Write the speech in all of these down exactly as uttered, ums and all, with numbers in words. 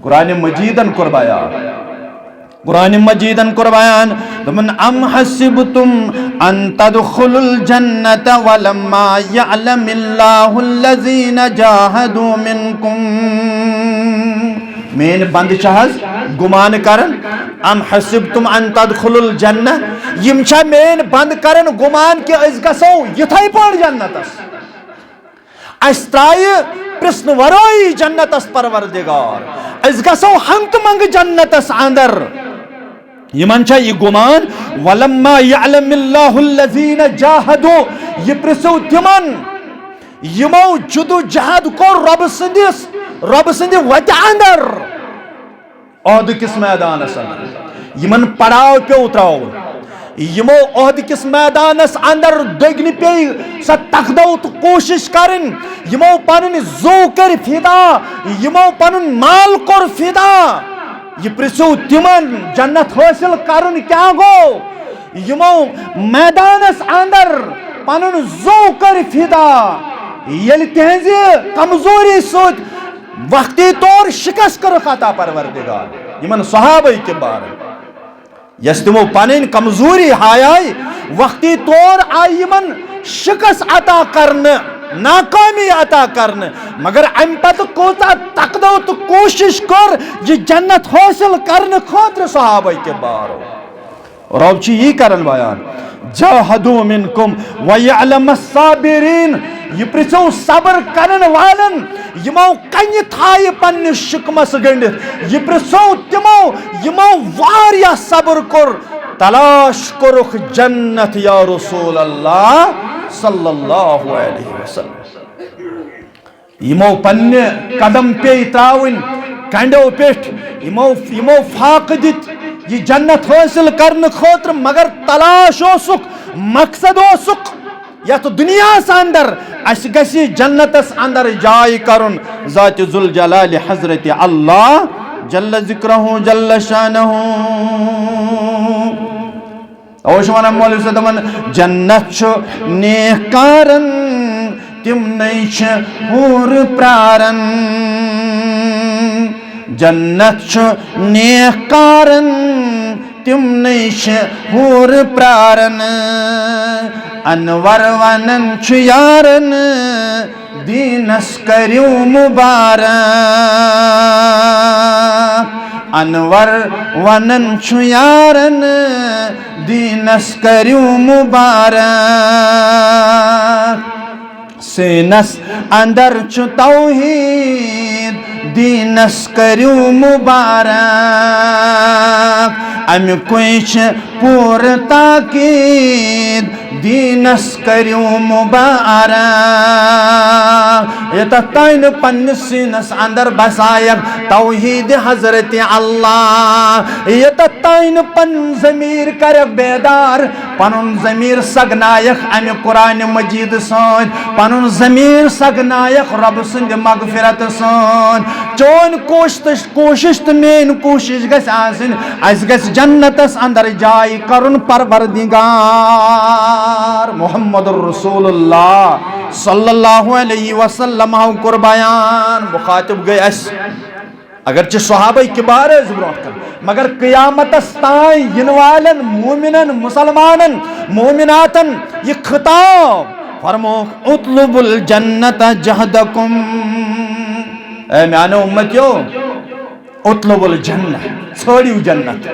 قرآن مجیدن کوٚر بیان۔ قرآن مجیدن کوٚر بیان، دوٚپُن، "ام حسبتم ان تدخلوا الجنة ولما يعلم الله الذين جاهدوا منكم۔" میٲنۍ بندٕ چھِ حظ گُمان کران، "ام حسبتم ان تدخلوا الجنة"، یِم چھا میٲنۍ بندٕ کران گُمان کہِ أسۍ گژھو یِتھے پٲٹھۍ جنتس؟ اسہِ ترایہِ پرژھنہٕ ورٲیی جنتس پروردگار۔ أسۍ گژھو ہنگتہٕ منگہٕ جنتس اندر۔ یِمن چھا یہِ گُمان؟ "ولما يعلم الله الذين جاهدوا"، یہِ پرژھو تِمن، یِمو جدوجہد کوٚر رۄبہٕ سٕنٛدِس، رۄبہٕ سٕنٛدِ وتہِ اندر۔ عہدٕ کِس میدانس اندر یِمن پڑاو پیوٚو تراوُن، یِمو عہدٕ کِس میدانس اندر دٔگنہِ پیٚیہِ سۄ تکدو تہٕ کوٗشش کرٕنۍ، یِمو پنٕنۍ زُو کٔرۍ فدا، یِمو پنُن مال کوٚر فدا۔ یہِ پرژھِو تِمن، جنت حٲصِل کرُن کیٛاہ گوٚو؟ یِمو میدانس اندر پنُن زُو کٔرۍ فدا، ییٚلہِ تِہنزِ کمزوری سۭتۍ وقتی طور شکست کٔرٕکھ عطا پروردگار یِمن صحابہ کبارن، یۄس تِمو پنٕنۍ کمزوری ہایے، وقتی طور آیہِ یِمن شکست عطا کرنہٕ، ناکٲمی عطا کرنہٕ، مگر امہِ پتہٕ کۭژاہ تکدو تہٕ کوٗشش کٔر یہِ جنت حٲصِل کرنہٕ خٲطرٕ صحابہ کبارو۔ رب چھُ یی کران بیان، "جاہدوا منکم ویعلم الصابرین"۔ یہِ پرژھو صبر کرن والن، یِمو کنہِ تھایہِ پننِس شکمس گنڈِتھ۔ یہِ پرژھو تِمو، یِمو واریاہ صبر کوٚر، تلاش کوٚرُکھ جنت یا رسول اللہ صلی اللہ علیہ وسلم۔ یِمو پننہِ قدم پیٚیہِ تراوٕنۍ کنڈیو پٮ۪ٹھ، یِمو، یِمو فاقہٕ دِتۍ یہِ جنت حٲصِل کرنہٕ خٲطرٕ، مگر تلاش اوسُکھ، مقصد اوسُکھ یتھ دُنیاہس اندر اسہِ گژھِ جنتس اندر جاے کرُن ذات ذوالجلال حضرت اللہ جل ذکرہ جل شانہ۔ اوس ونان مولوی صٲب دپان، جنت چھُ نیک کارن، تِمنٕے چھِ حور پرارن۔ جنت چھُ نیک کارن، تِمنٕے چھِ حور پرارن۔ انور ونان چھُ یارن، دیٖنس کٔرِو مُبارک۔ انور ونان چھُ یارن، دیٖنس کٔرِو مُبارک۔ سیٖنس اندر چھُ توحید، دیٖنس کٔرِو مُبارک۔ امہِ کُے چھِ پوٗرٕ تاکید، دیٖنس کٔرِو مُبارک۔ یوٚتتھ تانۍ نہٕ پننِس سیٖنس اندر بسایکھ توحید حضرت اللہ، یوٚتتھ تانۍ نہٕ پنُن ضمیر کرکھ بیدار، پنُن ضمیر سگنایکھ امہِ قرآن مجید سۭتۍ، پنُن ضمیر سگنایکھ رب سٕنٛدِ مغفرت سۭتۍ۔ چون کوشش، کوشش تہٕ میٲنۍ کوشش گژھِ آسٕنۍ، اسہِ گژھِ جنتس اندر جاے کرُن پروردگار محمد رسول اللہ صلی اللہ علیہ وسلم ہو کوٚر بیان۔ مخاطب گٔے اسہِ، اگرچہ صحابہ کبار ٲسۍ برونٛٹھ کن، مگر قیامتس تام ینہٕ والٮ۪ن مومنن، مسلمانن، مومناتن یہِ خطاب فرمووُکھ، "اطلبوا الجنة جہدکم"۔ اے میانیو امتیو، اطلبوا الجنة، ژھٲنٛڈِو جنت،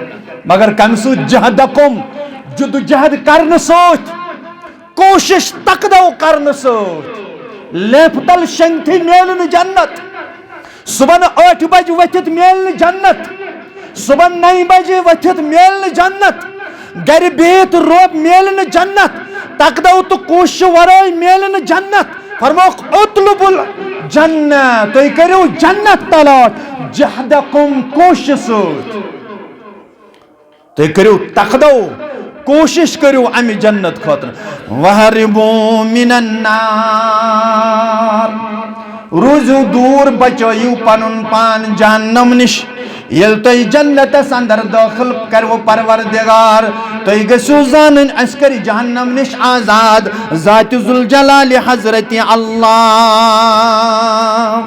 مگر کمہِ سۭتۍ؟ جہدکم، جدوجہد کرنہٕ سۭتۍ، کوشش تکدو کرنہٕ سۭتۍ۔ لیفہِ تل شنگتھٕے میلہِ نہٕ جنت۔ صبحن ٲٹھِ بجہِ ؤتھِتھ میلہِ نہٕ جنت۔ صبحن نَیہِ بجہِ ؤتھِتھ میلہِ نہٕ جنت۔ گرِ بِہِتھ روب میلہِ نہٕ جنت۔ تکدو تہٕ کوششہِ ورٲے میلہِ نہٕ جنت۔ فرمووُکھ، "اطلبوا الجنة"، تُہۍ کٔرِو جنت تلاش، "جہدکم"، کوششہِ سۭتۍ۔ تُہۍ کٔرِو تکدو، کوٗشِش کٔرِو اَمہِ جنت خٲطرٕ۔ "وَهَرِبُوا مِنَ النَّارِ"، روٗزِو دوٗر، بچٲیِو پنُن پان جہنم نِش۔ ییٚلہِ تُہۍ جنتس اندر دٲخل کرِوٕ پروردگار، تُہۍ گٔژھِو زانٕنۍ، اَسہِ کٔرۍ جہنم نِش آزاد ذاتِ ذوالجلالِ حضرت اللہ۔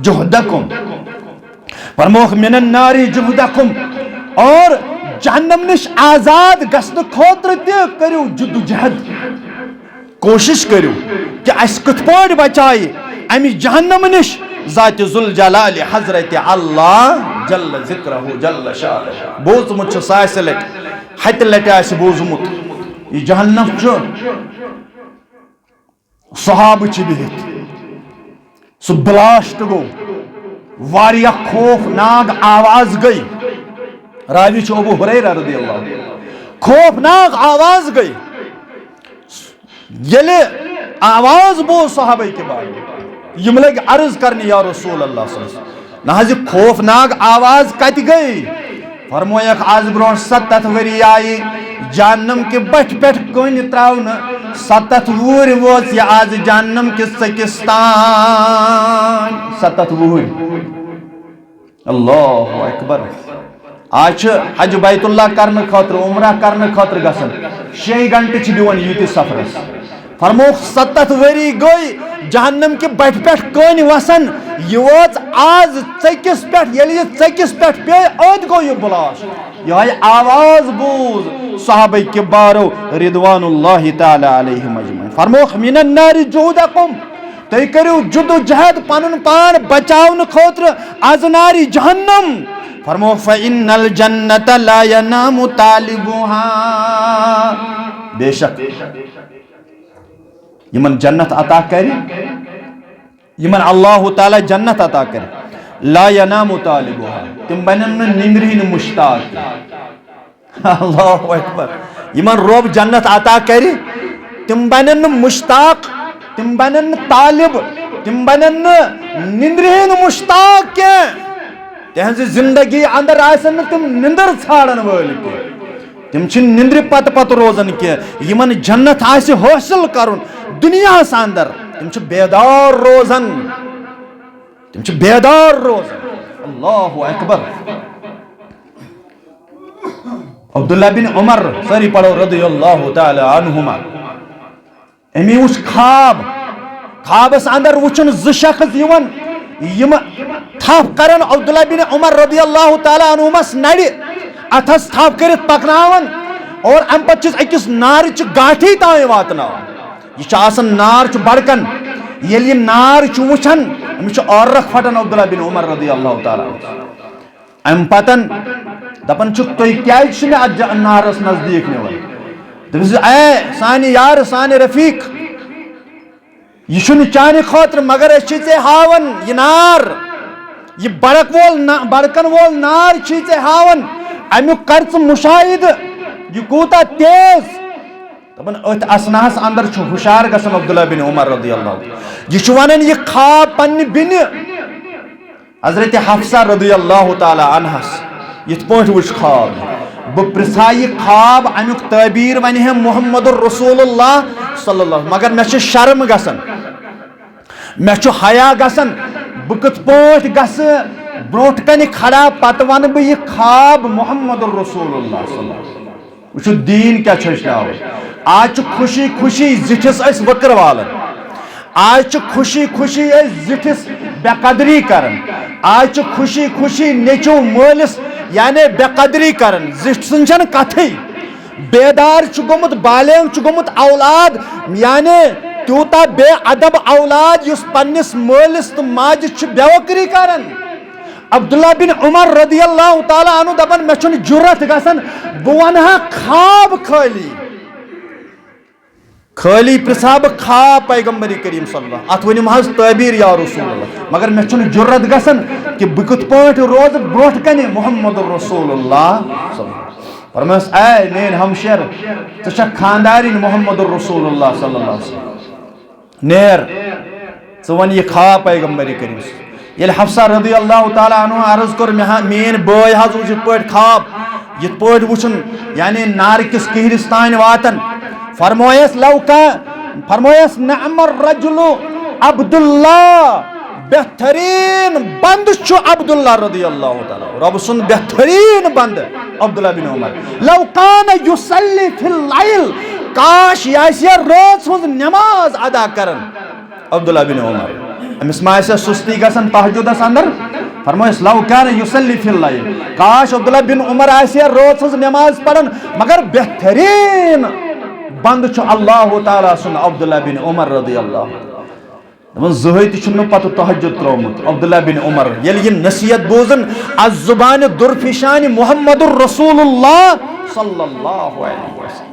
جہدکم۔ فرموکھ، "من النار جہدکم"، اور جہنم نش آزاد گژھنہٕ خٲطرٕ تہِ کٔرِو جدوجہد، کوٗشِش کٔرِو کہِ اَسہِ کِتھ پٲٹھۍ بچایہِ اَمہِ جہنم نش ذات ذوالجلال حضرت اللہ جل ذکرہ جل شانہ۔ بوٗزمُت چھُ ساسہِ لٹہِ، ہتہِ لٹہِ آسہِ بوٗزمُت، یہِ جہنم چھُ، صحابہٕ چھِ بِہِتھ۔ سُہ بلاسٹ گوٚو، واریاہ خوفناک آواز گٔے۔ راوی چھُ ابو ہریرہ رضی اللہ عنہ۔ خوفناک آواز گٔے۔ ییٚلہِ آواز بوٗز صحابہ کہِ بارے، یِم لٔگۍ عرض کرنہِ، "یا رسول اللہ صلی اللہ علیہ وسلم، نہ حظ، یہِ خوفناک آواز کتہِ گٔے؟" فرمویکھ، از برونٛٹھ ستتھ ؤری آیہِ جہنم کہِ بٹھِ پٮ۪ٹھ کٔنۍ تراونہٕ۔ ستتھ وُہٕرۍ وٲژ یہِ از جہنم کِس ژٔکِس تام۔ ستتھ وُہٕرۍ۔ اللہ اکبر۔ آز چھِ حج بیت اللہ کرنہٕ خٲطرٕ، عمرہ کرنہٕ خٲطرٕ گژھان، شیٚیہِ گھنٹہٕ چھِ دِوان ییٖتِس سفرس۔ فرمووُکھ، ستتھ ؤری گٔے جہنم کہِ بٹھِ پٮ۪ٹھ کٔنۍ وسان، یہِ وٲژ آز ژٔکِس پٮ۪ٹھ۔ ییٚلہِ یہِ ژٔکِس پٮ۪ٹھ پیٚیہِ، أتۍ گوٚو یہِ بلاسٹ۔ یِہوٚے آواز بوٗز صحابہ کہِ بارو رضوان اللہ تعالی علیہم اجمعین۔ فرمووُکھ، "من النار جہدکم"، تُہۍ کٔرِو جدوجہد پنُن پان بچاونہٕ خٲطرٕ از نارِ جہنم۔ فرمووُکھ، "فإن الجنة لا ينام طالبها"، بے شک یِمن جنت عطا کرِ، یِمن اللہ تعالیٰ جنت عطا کرِ، "لا ينام طالبها"، تِم بنن نہٕ نِندرِ ہٕنٛدۍ مشتاق کینٛہہ۔ اللہ اکبر۔ یِمن رۄب جنت عطا کرِ، تِم بنن نہٕ مشتاق، تِم بنن نہٕ طالب، تِم بنن نہٕ نِندرِ ہٕنٛدۍ مشتاق کینٛہہ۔ تِہنٛزِ زندگی اندر آسن نہٕ تِم نِندٕر ژھانڈن وٲلۍ کینٛہہ۔ تِم چھِ نِندرِ پتہٕ پتہٕ روزان کینٛہہ۔ یِمن جنت آسہِ حٲصِل کرُن دُنیاہس اندر، تِم چھِ بیدار روزان۔ تِم چھِ بیدار روزان۔ اللہ اکبر۔ عبداللہ بن عمر، سٲری پڑھو، رضی اللہ تعالیٰ عنہما۔ أمی وُچھ خواب۔ خوابس اندر وُچھُن زٕ شخص یِوان، یِم تھپھ کرن عبداللہ بن عمر رضی اللہ تعالیٰ عنہمس نرِ، اتھس تھپھ کٔرِتھ پکناوان اور امہِ پتہٕ چھِس أکِس نارٕچہِ گاٹھی تام واتناوان۔ یہِ چھُ آسان، نار چھُ بڑکان۔ ییٚلہِ یہِ نار چھُ وُچھان، أمِس چھُ عرق پھٹان عبداللہ بن عمر رضی اللہ تعالیٰ عنہ۔ امہِ پتن دپان چھُکھ، "تُہۍ کیازِ چھِو مےٚ اتھ جا-، نارس نزدیٖک نِوان؟" دوٚپُس، "اے سانہِ یارٕ، سانہِ رفیق، یہِ چھُنہٕ چانہِ خٲطرٕ، مگر أسۍ چھِ ژےٚ ہاوان یہِ نار، یہِ بڑک وول نا-، بڑکن وول نار چھُے ژےٚ ہاوان، امیُک کر ژٕ مُشاہدٕ، یہِ کوٗتاہ تیز۔" دپان أتھۍ اثناہس اندر چھُ ہُشار گژھان عبداللہ بن عمر رضی اللہ عنہ۔ یہِ چھُ ونان یہِ خواب پننہِ بیٚنہِ حضرت حفصہ رضی اللہ تعالیٰ عنہس، یِتھ پٲٹھۍ وُچھ خواب۔ بہٕ پرژھا یہِ خواب، امیُک تعبیر ونہِ ہے محمد رسول اللہ صلی اللہ، مگر مےٚ چھُ شرم گژھان، مےٚ چھُ حیا گژھان، بہٕ کِتھ پٲٹھۍ گژھٕ برونٛٹھ کنہِ کھڑا، پتہٕ ونہٕ بہٕ یہِ خواب محمد رسول اللہ صلی اللہ علیہ وسلم۔ وٕچھِو، دیٖن کیٛاہ چھُ ہیٚچھناوان۔ آز چھُ خوشی خوشی زِٹھِس أسۍ ؤکٕر والان۔ آز چھُ خوشی خوشی أسۍ زِٹھِس بے قدری کران۔ آز چھُ خوشی خوشی نیٚچوٗ مٲلِس یعنی بے قدری کران۔ زِٹھۍ سٕنٛز چھَنہٕ کتھٕے۔ بیدار چھُ گوٚمُت، بالغ چھُ گوٚمُت اولاد، یعنی تیوٗتاہ بے ادب اولاد یُس پننِس مٲلِس تہٕ ماجہِ چھُ بے وقری کران۔ عبداللہ بن عمر رضی اللہ تعالیٰ عنہ دپان، مےٚ چھُنہٕ جُرت گژھان، بہٕ ونہٕ ہا خواب خٲلی۔ خٲلی پرژھا بہٕ خواب پیغمبر کریم صلی اللہ علیہ وسلم۔ اتھ ؤنِم حظ تعبیر یا رسول اللہ۔ مگر مےٚ چھُنہٕ جُرت گژھان کہِ بہٕ کِتھ پٲٹھۍ روزٕ برونٛٹھ کنہِ محمد رسول اللہ صلی اللہ علیہ وسلم۔ فرمٲیس، اے میٲنۍ ہمشیر، ژٕ چھکھ خاندارِنۍ محمد رسول اللہ صلی اللہ علیہ وسلم۔ نیر، ژٕ وَن یہِ خواب پیغمبر کریم۔ ییٚلہِ حفصہ رضی اللہ تعالیٰ عنہ عرض کوٚر، مےٚ ہا-، میٲنۍ بٲے حظ وُچھ یِتھ پٲٹھۍ خواب، یِتھ پٲٹھۍ وُچھُن، یعنی نارٕ کِس کِہرِس تانۍ واتان۔ فرمویس، لو کا-، فرمویس، نعم الرجل عبداللہ، بہترین بندٕ چھُ عبداللہ رضی اللہ تعالیٰ، رۄب سُنٛد بہترین بندٕ عبداللہ بن عمر۔ لو کان یصلی فی اللیل، کاش یہِ آسہِ ہے رٲژ ہٕنٛز نماز ادا کران۔ عبداللہ بن عمر، أمِس ما آسہِ سُستی گژھان تہجدس اندر؟ فرمٲیس، "لو کان یصلی فی اللیل"، کاش عبداللہ بن عمر آسہِ ہے رٲژ ہٕنٛز نماز پران، مگر بہترین بندٕ چھُ اللہ تعالیٰ سُنٛد عبداللہ بن عمر رضی اللہ عنہ۔ دپان، زٕہٕے تہِ چھُنہٕ مےٚ پتہٕ تہجد ترٛوومُت عبداللہ بن عمر۔ ییٚلہِ یہِ نصیحت بوٗزن از زبانِ درفشانِ محمد رسول اللہ صلی اللہ علیہ وسلم۔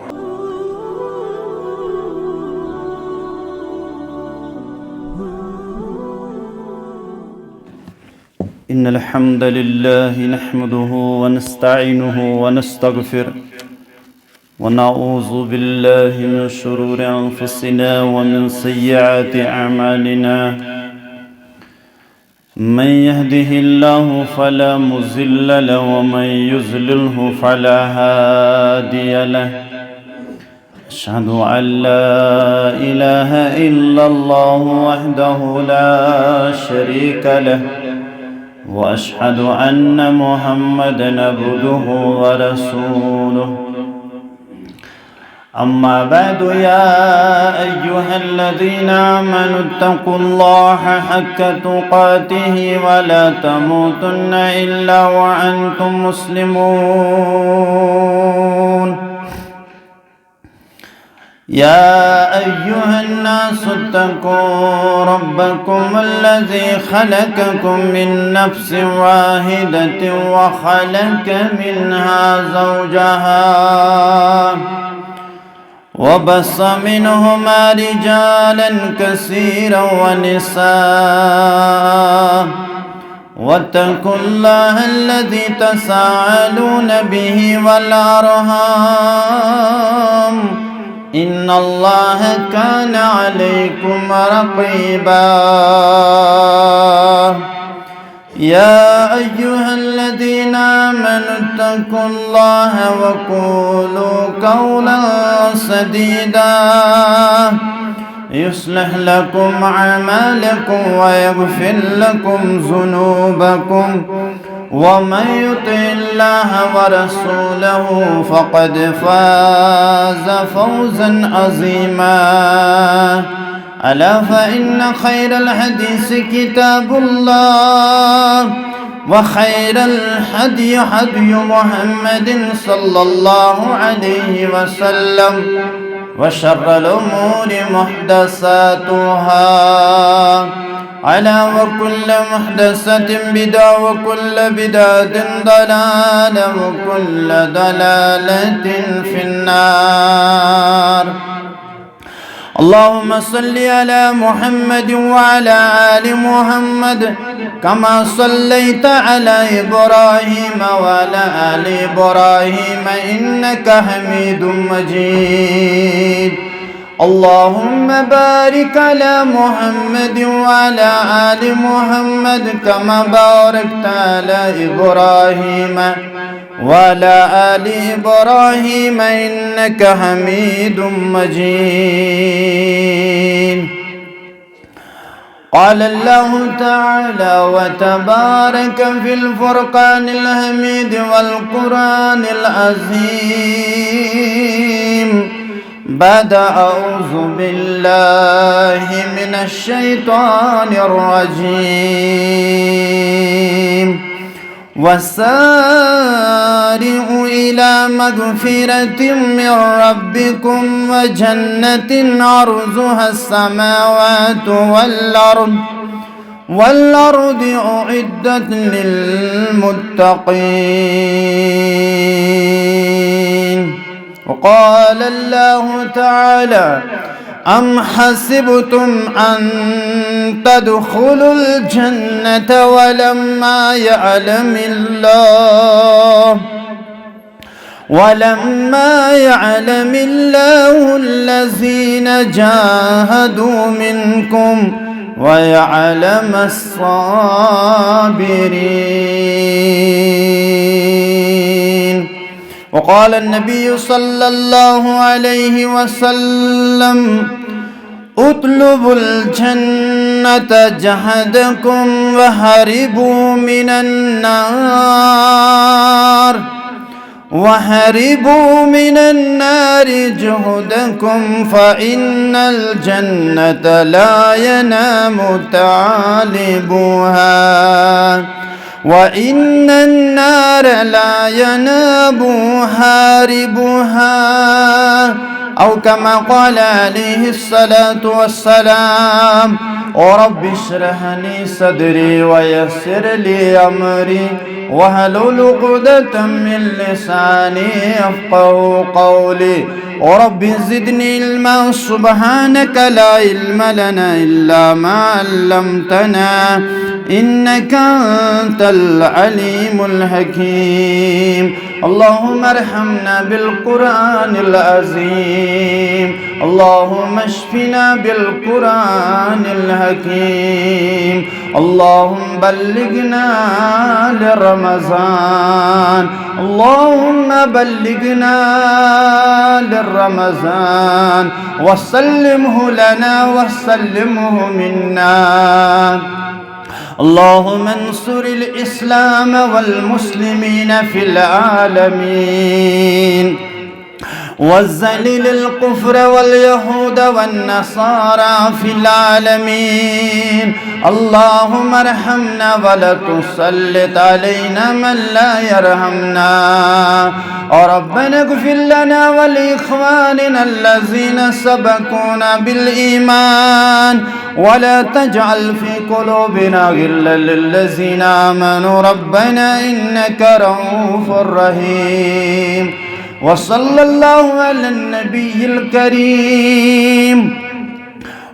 إن الحمد لله نحمده ونستعينه ونستغفره، ونعوذ بالله من شرور أنفسنا ومن سيئات أعمالنا. من يهده الله فلا مضل له، ومن يضلله فلا هادي له. أشهد أن لا إله إلا الله وحده لا شريك له، وأشهد أن محمدا عبده ورسوله. أما بعد، يا أيها الذين آمنوا اتقوا الله حق تقاته ولا تموتن إلا وأنتم مسلمون. يا أيها الناس اتقوا ربكم الذي خلقكم من نفس واحدة وخلق منها زوجها وبث منهما رجالا كثيرا ونساء، واتقوا الله الذي تساءلون به والأرحام، إن الله كان عليكم رقيبا. يا أيها الذين آمنوا اتقوا الله وقولوا قولا سديدا، يصلح لكم أعمالكم ويغفر لكم ذنوبكم، ومن يطع الله ورسوله فقد فاز فوزا عظيما. ألا فإن خير الحديث كتاب الله، وخير الهدي هدي محمد صلى الله عليه وسلم، وشر الأمور محدثاتها. ألا وكل محدثة بدعة، وكل بدعة ضلالة، وكل ضلالة في النار. اللهم صل على محمد وعلى آل محمد كما صليت على إبراهيم وعلى آل إبراهيم إنك حميد مجيد. اللهم بارك على محمد وعلى آل محمد كما باركت على إبراهيم وعلى آل إبراهيم إنك حميد مجيد. قال الله تعالى وتبارك في الفرقان الحميد والقرآن العظيم بعد أعوذ بالله من الشيطان الرجيم. وسارعوا إلى مغفرة من ربكم وجنة عرضها السماوات والأرض، والأرض أعدت للمتقين. وقال الله تعالى: أم حسبتم أن تدخلوا الجنة ولما يعلم الله، ولما يعلم الله الذين جاهدوا منكم ويعلم الصابرين. وقال النبي صلى الله عليه وسلم: اطلبوا الجنة جهدكم وهربوا من النار، وهربوا من النار جهدكم، فإن الجنة لا ينام طالبها. وإن النار لا يناب حاربها، أو كما قال عليه الصلاة والسلام. رب اشرح لي صدري ويسر لي أمري واحلل عقدة من لساني يفقهوا قولي. رب زدني علما، سبحانك لا علم لنا إلا ما علمتنا، إنك أنت العليم الحكيم. اللهم ارحمنا بالقرآن العظيم. اللهم اشفنا بالقرآن الحكيم. اللهم بلغنا لرمضان. اللهم بلغنا لرمضان، وسلمه لنا وسلمه منا. اللهم انصر الإسلام والمسلمين في العالمين، وذلل الكفر واليهود والنصارى في العالمين. اللهم ارحمنا ولا تسلط علينا من لا يرحمنا. ربنا اغفر لنا ولإخواننا الذين سبقونا بالإيمان ولا تجعل في قلوبنا غلا للذين آمنوا ربنا إنك رؤوف رحيم. وصلى الله على النبي الكريم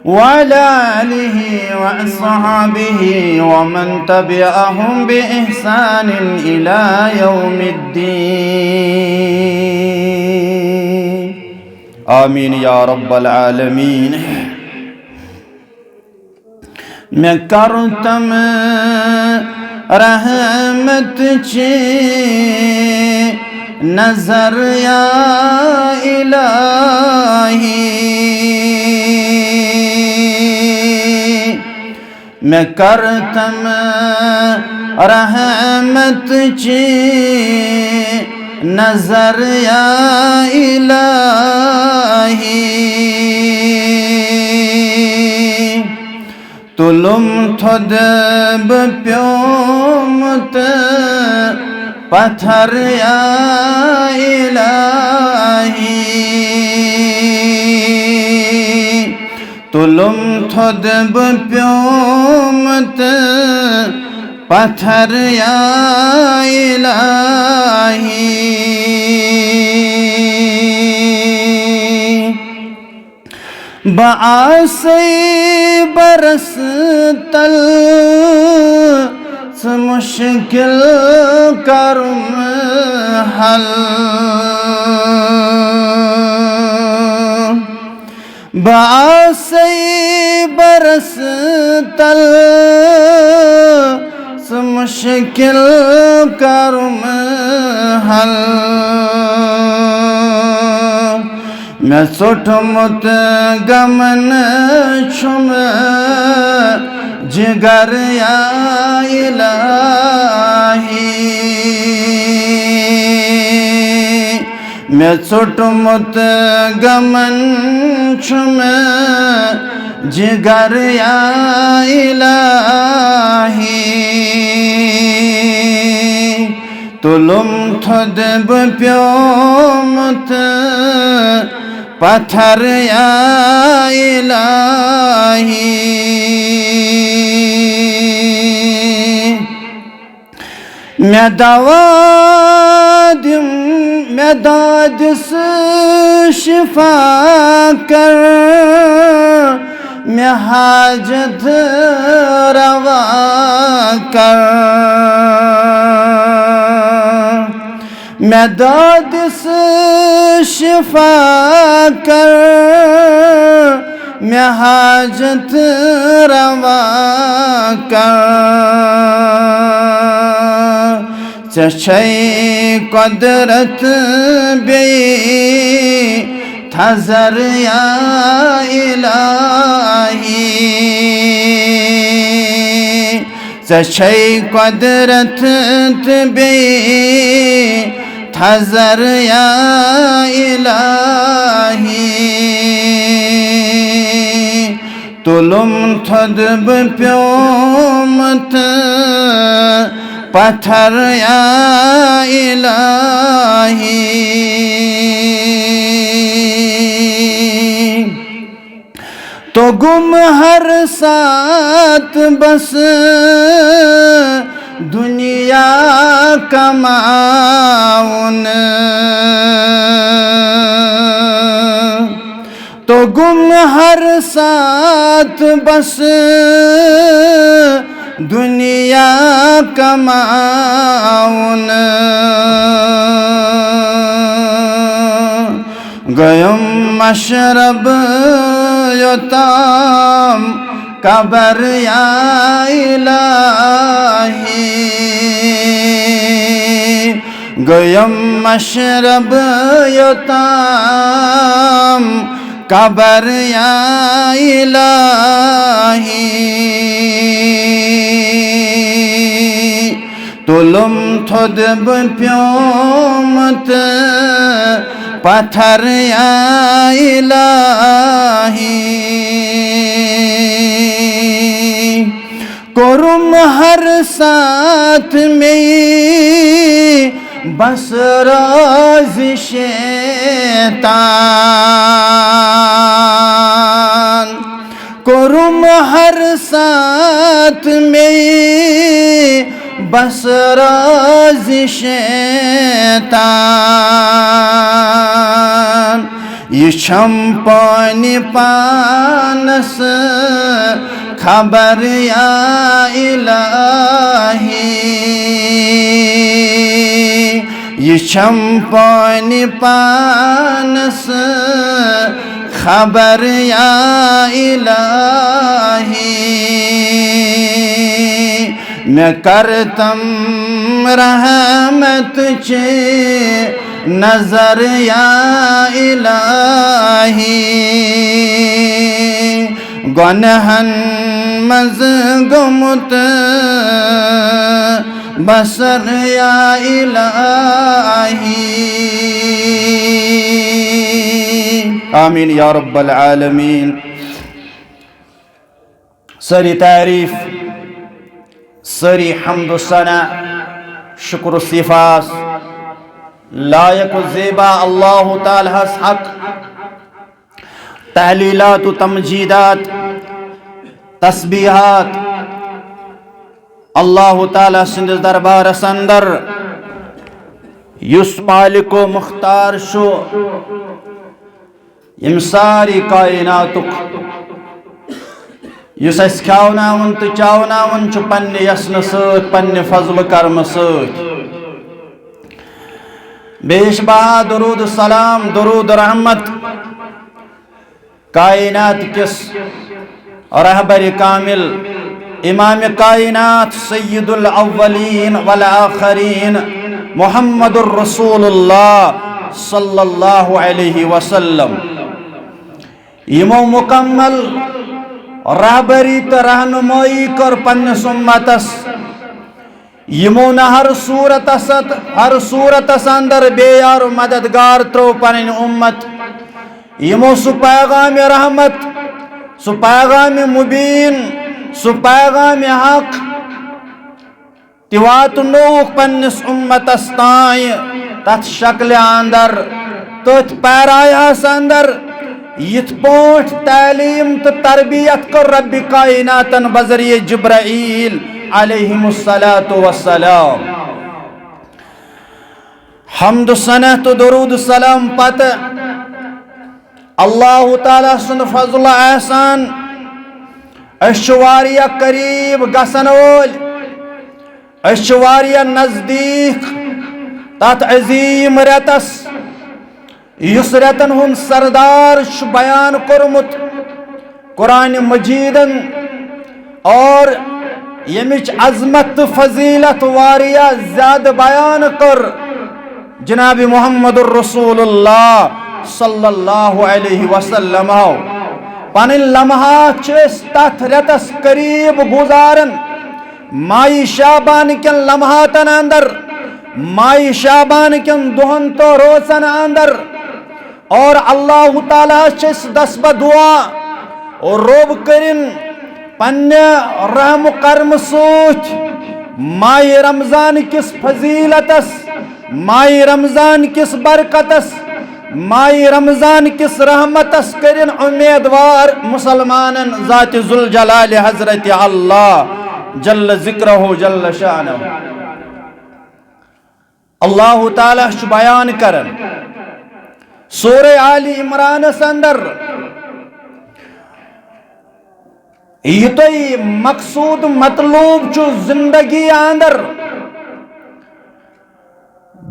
وعلى آله وأصحابه ومن تبعهم بإحسان إلى يوم الدين. آمين يا رب العالمين. مےٚ کر تم رحمت چی نظر یا الہی۔ مےٚ کر تم رحمت چی نظر یا الہی۔ تُلُم تھوٚد بہٕ پیومُت پتھر یا الہی۔ تُلُم تھوٚد بہٕ پیومُت پتھر یا الہی۔ بہٕ آسے برس تل، ژٕ مُشکِل کرُم حل۔ بہٕ آسے برس تل، ژٕ مُشکِل کرُم حل۔ مےٚ ژوٚٹمُت غمن چھُم جگر یا الہی۔ مےٚ ژوٚٹمُت غمن چھُم جگر یا الہی۔ تُلُم تھوٚد بہٕ پیومُت پتھر یا الہی۔ مےٚ دوا دِم، مےٚ دادِ سُہ شفا کر، مےٚ حاجت روا کر۔ مےٚ دادِ سُہ شفا کر، مےٚ حاجت روا کر۔ ژےٚ چھے قۄدرت بیٚیہِ تھزر یا الہی۔ ژےٚ چھے قۄدرت تہٕ بیٚیہِ تھزر یا الہی۔ تُلُم تھوٚد بہٕ پیومُت پتھر یا الٰہی۔ تو گم ہر ساتھ بس دنیا کماؤن، تو گم ہر ساتھ بس دنیا کماؤن۔ گویم مشرب یوتام قبر یا الٰہی۔ گویم مشرب یوتام قبر یا الٰہی۔ تُلُم تھوٚد بہٕ پیومُت پتھر یا الٰہی۔ کوٚرُم ہر ساتھ مے بس راز شیطان۔ کوٚرُم ہر ساتھ مے بس راز شیطان۔ یہِ چھم پانہِ پانس خبر یا الٰہی۔ یہِ چھم پانہِ پانس خبر یا الٰہی۔ مےٚ کر تم رحمت چے نظر یا الٰہی۔ گۄنہن منٛز گوٚمُت بسر یا الٰہی۔ آمین یا رب العالمین۔ سٲری تعریٖف، سٲری حمد و ثنا، شکر و صفاس لایق و زیبا اللہ تعالیٰ ہس حق۔ تحلیلات و تمجیدات، تسبیحات اللہ تعالیٰ سٕنٛدِس دربارس اندر، یُس مالک و مختار چھُ، ییٚمہِ ساری کائناتُک، یُس اَسہِ کھیاوناوان تہٕ چاوناوان چھُ پننہِ یژنہٕ سۭتۍ، پننہِ فضل و کرمہٕ سۭتۍ۔ بیش بہا درود سلام، درود رحمت کائنات کِس رہبر کامل، امام کائنات، سید الاولین والآخرین، محمد الرسول اللہ صلی اللہ علیہ وسلم۔ یمو مکمل رہبری تہٕ رہنمائی کٔر پننس امتس۔ یمو نہ ہر صورتس، ہر صورتس اندر بے یار و مددگار ترو پنن امت۔ یمو سُہ پیغام رحمت، سُہ پیغام مبین، سُہ پیغام حق تہِ واتنووُکھ پننِس اُمتس تام تتھ شکلہِ اندر، تٔتھۍ پیرایہس اندر، یِتھ پٲٹھۍ تعلیٖم تہٕ تربیت کٔر ربِ کائناتن بذریعہ جبرائیل علیہم الصلوۃ والسلام۔ حمد و ثنا تہٕ درود سلام پتہٕ اللہ تعالیٰ سُنٛد فضل و احسان، أسۍ چھِ واریاہ قریب گژھن وٲلۍ، أسۍ چھِ واریاہ نزدیٖک تتھ عظیٖم رٮ۪تس، یُس رٮ۪تن ہُنٛد سردار چھُ بیان کوٚرمُت قرآن مجیدن، اور ییٚمِچ عظمت تہٕ فضیلت واریاہ زیادٕ بیان کٔر جناب محمد الرسول اللہ صلی اللہ علیہ وسلم۔ پنٕنۍ لمحات چھِ أسۍ تتھ رٮ۪تس قریب گُزاران، ماہِ شعبان کٮ۪ن لمحاتن اندر، ماہِ شعبان کٮ۪ن دۄہن تہٕ رٲژن اندر، اور اللہ تعالیٰ ہس چھِ أسۍ دس بہ دعا، رۄب کٔرِن پننہِ رحم و کرم سۭتۍ ماہِ رمضان کِس فضیلتس، ماہِ رمضان کِس برکتس، ماہِ رمضان کِس رحمتس کٔرِن امیدوار مسلمانن ذات ذوالجلال حضرت اللہ جل ذکرہ جل شانہ۔ اللہ تعالیٰ چھُ بیان کران سورہ آل عمرانس اندر، یہِ تۄہہِ مقصود مطلوب چھُ زندگی اندر،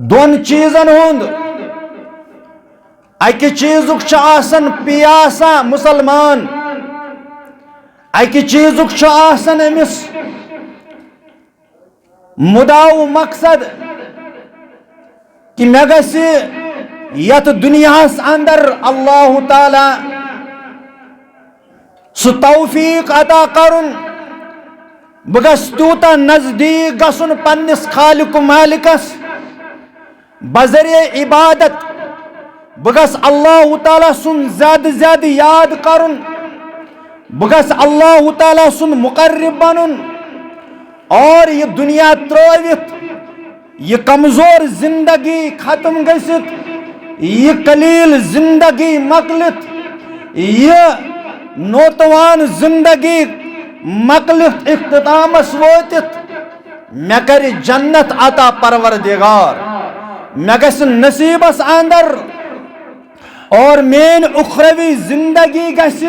دۄن چیٖزن ہُنٛد۔ اکہِ چیٖزُک چھُ آسان پیاسا مسلمان، اکہِ چیٖزُک چھُ آسان أمِس مُدعا و مقصد کہِ مےٚ گژھِ یتھ دُنیاہس اندر اللہ تعالیٰ سُہ توفیق عطا کرُن، بہٕ گژھٕ تیوٗتاہ نزدیٖک گژھُن پننِس خالق و مالکس بذریعہ عبادت، بہٕ گژھٕ اللہ تعالیٰ سُنٛد زیادٕ زیادٕ یاد کرُن، بہٕ گژھٕ اللہ تعالیٰ سُنٛد مقرب بنُن، اور یہِ دُنیا ترٲوِتھ، یہِ کمزور زندگی ختم گٔژھِتھ، یہِ قلیل زندگی مۄکلِتھ، یہِ نوتوان زندگی مۄکلِتھ اختتامس وٲتِتھ، مےٚ کرِ جنت عطا پروردگار، مےٚ گژھِ نصیبس اندر، اور میٲنۍ اخروی زندگی گژھِ،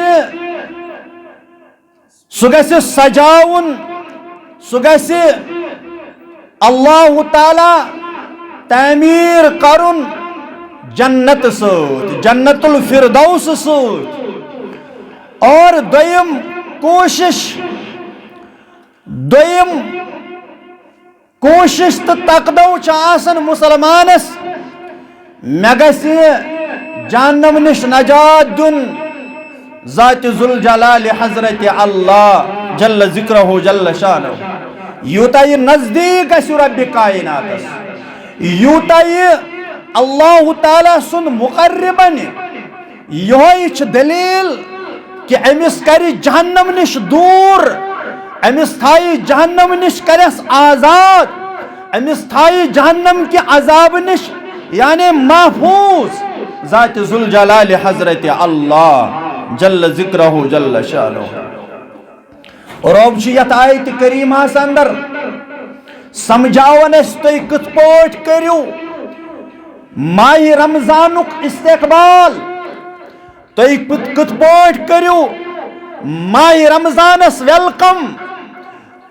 سُہ گژھِ سجاوُن، سُہ گژھِ اللہ تعالیٰ تعمیٖر کرُن جنت سۭتۍ، جنت الفردوس سۭتۍ۔ اور دوٚیِم کوٗشِش، دوٚیِم کوٗشِش تہٕ تقدو چھِ آسان مُسلمانس، مےٚ گژھِ جہنم نِش نجات دیُن ذاتِ ذوالجلال حضرت اللہ جل ذکرہ جل شانہ۔ یوٗتاہ یہِ نزدیٖک گژھِ ربِ کائناتس، یوٗتاہ یہِ اللہ تعالیٰ سُنٛد مقرب بنہِ، یِہوٚے چھِ دٔلیٖل کہِ أمِس کرِ جہنم نِش دوٗر، أمِس تھایہِ جہنم نِش کرٮ۪س آزاد، أمِس تھایہِ جہنم کہِ عذابہٕ نِش یعنی محفوظ ذاتِ ذوالجلال حضرت اللہ جل ذکرہ جل شانہ۔ رۄب چھُ یتھ آیتِ کریمہس اندر سمجھاوان اسہِ، تُہۍ کِتھ پٲٹھۍ کٔرِو ماہِ رمضانُک استقبال، تُہۍ کِتھ، کِتھ پٲٹھۍ کٔرِو ماہِ رمضانس welcome،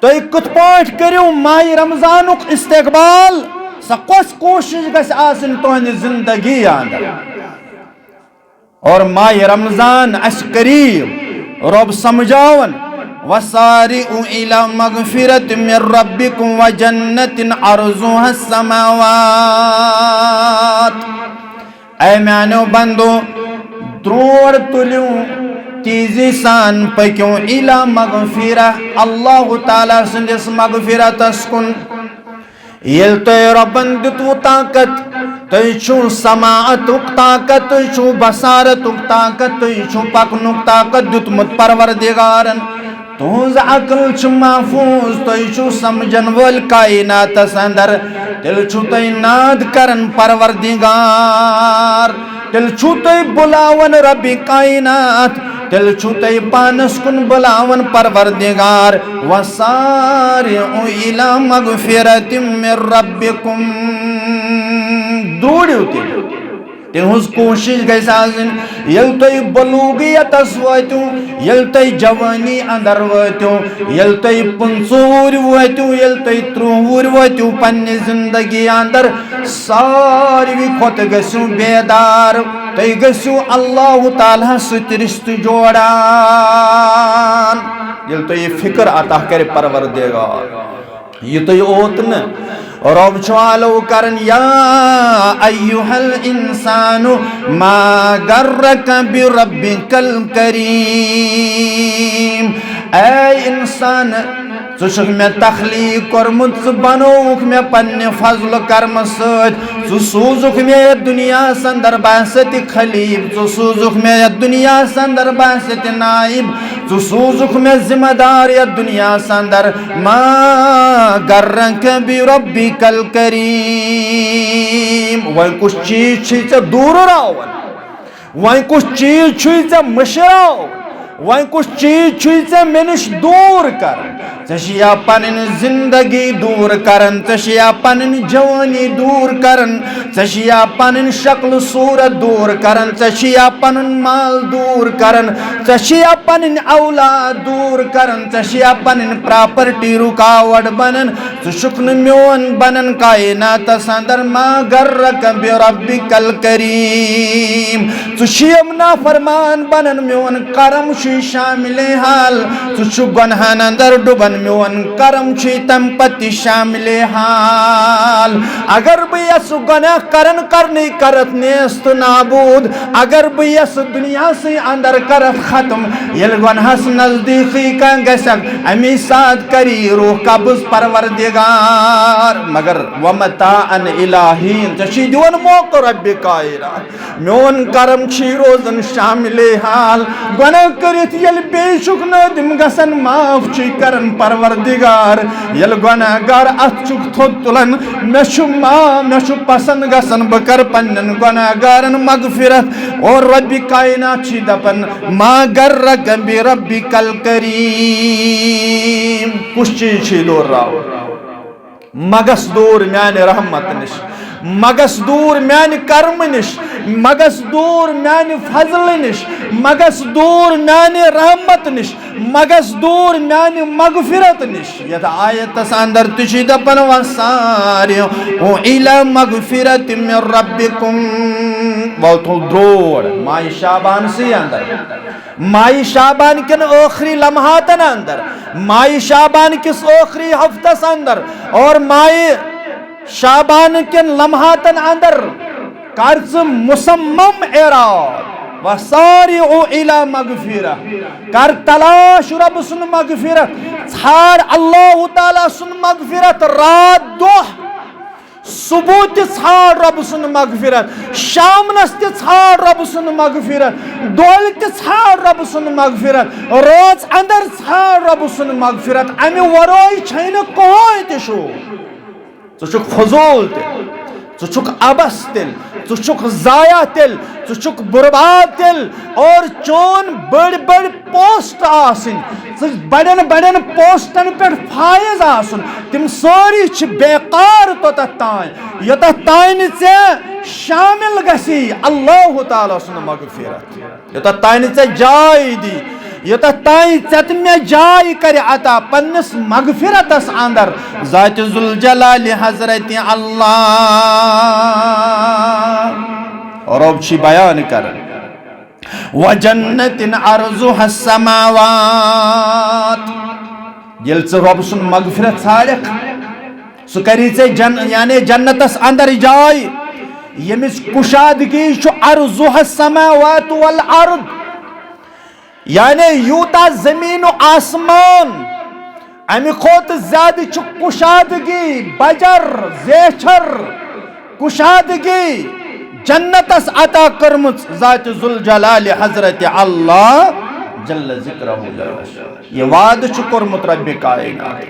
تُہۍ کِتھ پٲٹھۍ کٔرِو ماہِ رمضانُک استقبال، سۄ کۄس کوٗشِش گژھِ آسٕنۍ تُہنٛدِ زندگی اندر؟ اور ماہِ رمضان اسہِ قریب، رۄب سمجھاوان، وسارعوا الی مغفرۃ من ربکم وجنۃ عرضها السماوات۔ اے میانیو بندو، درور تُلِو، تیزی سان پٔکِو الی مغفرہ، اللہ تعالیٰ سٕنٛدِس مغفرتس کُن۔ ییٚلہِ تۄہہِ رۄبن دیُتوٕ طاقت، تۄہہِ چھُو سماعتُک طاقت، تۄہہِ چھُو بصارتُک طاقت، تۄہہِ چھُو پکنُک طاقت دیُتمُت پروردگارن۔ تُہنٛز عقل چھِ محفوظ، تُہۍ چھِو سمجھن وٲلۍ کائناتس اندر، تیٚلہِ چھِو تُہۍ ناد کران پروردگار، تیٚلہِ چھِو تُہۍ بُلاوان ربِ کائنات، تیٚلہِ چھِو تُہۍ پانس کُن بُلاوان پروردگار۔ وسارعوا الی مغفرۃ من ربکم، دوٗرِو تیٚلہِ۔ تِہٕنٛز کوٗشِش گژھِ آسٕنۍ، ییٚلہِ تُہۍ بلوغیتس وٲتِو، ییٚلہِ تُہۍ جوٲنی اندر وٲتِو، ییٚلہِ تُہۍ پٕنٛژٕہ وُہٕرۍ وٲتِو، ییٚلہِ تُہۍ ترٕٛہ وُہٕرۍ وٲتِو پننہِ زندگی اندر، ساروی کھۄتہٕ گٔژھِو بیدار، تُہۍ گٔژھِو اللہ تعالیٰ ہس سۭتۍ رشتہٕ جوڑان۔ ییٚلہِ تۄہہِ یہِ فکر عطا کرِ پروردگار، یہِ تُہۍ اوت نہٕ، رۄب چھُ آلو کران، یا ایھا الانسان ما غرک بربک الکریم۔ اے انسان، ژٕ چھُکھ مےٚ تخلیٖق کوٚرمُت، ژٕ بنووُکھ مےٚ پننہِ فضلہٕ کرمہٕ سۭتۍ۔ ژٕ سوٗزُکھ مےٚ یتھ دُنیاہس اندر بحیثیت خلیٖف، ژٕ سوٗزُکھ مےٚ یتھ دُنیاہس اندر بحیثیت نائب، ژٕ سوٗزُکھ مےٚ ذمہ دار یتھ دُنیاہس اندر۔ ما غرک بربک الکریم۔ وۄنۍ کُس چیٖز چھُے ژےٚ دوٗرٕ راوان؟ وۄنۍ کُس چیٖز چھُے ژےٚ مٔشراوان؟ وۄنۍ کُس چیٖز چھُے ژےٚ مےٚ نِش دوٗر کران؟ ژےٚ چھِ یا پنٕنۍ زندگی دوٗر کران، ژےٚ چھِ یا پنٕنۍ جوانی دوٗر کران، ژےٚ چھِ یا پنٕنۍ شکل صورت دوٗر کران، ژےٚ چھِ یا پنُن مال دوٗر کران، ژےٚ چھِ یا پنٕنۍ اولاد دوٗر کران، ژےٚ چھِ یا پنٕنۍ پراپرٹی رُکاوٹ بنان۔ ژٕ چھُکھ نہٕ میون بنان کائناتس اندر۔ ما غرک بربک الکریم۔ ژٕ چھُ یِم نافرمان بنان، میون کرم چھُے شامل حال۔ ژٕ چھُکھ گۄنہن اندر ڈُبان، میون کرم چھُے تمہِ پتہٕ تہِ شامل حال۔ اگر بہٕ یژھٕ گۄناہ کرن کرنٕے کرتھ نیست نابود، اگر بہٕ یژھٕ دُنیاہسٕے اندر کرتھ ختم، ییٚلہِ گۄناہس نزدیٖکٕے کانٛہہ گژھکھ، امی ساتہٕ کری روح قبض پروردگار۔ مگر ومتاعا الی حین، ژےٚ چھُے دِوان موقعہٕ رب کائنات۔ میون کرم چھُے روزان شامل حال۔ گۄناہ کٔرِتھ ییٚلہِ بیٚیہِ چھُکھ نٲدِم گژھان، معاف چھُے کران پروردگار۔ ییٚلہِ گۄناہ گار اتھ چھُکھ تھوٚد تُلان، مےٚ چھُ ما-، مےٚ چھُ پسند گژھان بہٕ کرٕ پننٮ۪ن گۄناہ گارن مغفرت۔ اور رب کائنات چھُے دپان، ما غرک بربک الکریم۔ کُس چیٖز چھُے دورراوان؟ مگس دوٗر میانہِ رحمت نِش، مگس دوٗر میانہِ کرمہٕ نِش، مگس دوٗر میانہِ فضلہٕ نِش، مگس دوٗر میانہِ رحمت نِش، مگس دوٗر میانہِ مغفرت نِش۔ یتھ آیتس اندر تہِ چھُ دپان، وسارعوا الی مغفرت من ربکم۔ وَلہٕ تُل درٛوڑ ماہِ شعبان سٕے اندر۔ ماہِ شعبان کٮ۪ن ٲخری لمحاتن اندر، ماہِ شعبان کِس ٲخری ہفتس اندر اور ماہِ شعبان کٮ۪ن لمحاتن اندر کر ژٕ مصمم اراد، وسارعوا الی مغفرہ، کر تلاش رب سُنٛد مغفرت، ژھانڈ اللہ تعالیٰ سُنٛد مغفرت رات دۄہ۔ صبح تہِ ژھانڈ رۄبہٕ سُنٛد مغفرت، شامنس تہِ ژھانڈ رۄبہٕ سُنٛد مغفرت، دۄہلہِ تہِ ژھانڈ رۄبہٕ سُنٛد مغفرت، رٲژ اندر ژھانڈ رۄبہٕ سُنٛد مغفرت۔ امہِ ورٲے چھے نہٕ کٕہٕنۍ تہِ شوٗب۔ ژٕ چھُکھ فضوٗل تیٚلہِ، ژٕ چھُکھ عبث تیٚلہِ، ژٕ چھُکھ ضایع تیٚلہِ، ژٕ چھُکھ برباد تیٚلہِ، اور چون بٔڑۍ بٔڑۍ پوسٹ آسٕنۍ، ژٕ بڑٮ۪ن بڑٮ۪ن پوسٹن پٮ۪ٹھ فائز آسُن، تِم سٲری چھِ بیکار توٚتتھ تام، یوٚتتھ تام نہٕ ژےٚ شامل گژھی اللہ تعالیٰ سُنٛد مغفرت، یوٚتتھ تام نہٕ ژےٚ جاے دی، یوٚتتھ تام ژےٚ تہٕ مےٚ جاے کرِ عطا پننِس مغفرتس اندر۔ ذات ذوالجلال حضرت اللہ رب چھِ بیان کران، وجنت عرضها السماوات۔ ییٚلہِ ژٕ رۄب سُنٛد مغفرت ژھانڈکھ، سُہ کری ژےٚ جن-، یعنی جنتس اندر جاے، ییٚمِچ کُشادگی چھُ عرضها السماوات والارض، یعنی یوٗتاہ زمین و آسمان، امہِ کھۄتہٕ زیادٕ چھُ کُشادگی، بجر، زیچھر، کُشادگی جنتس عطا کٔرمٕژ ذات ذوالجلال حضرت اللہ جل ذکرہ۔ یہِ وعدٕ چھُ کوٚرمُت رب کائنات۔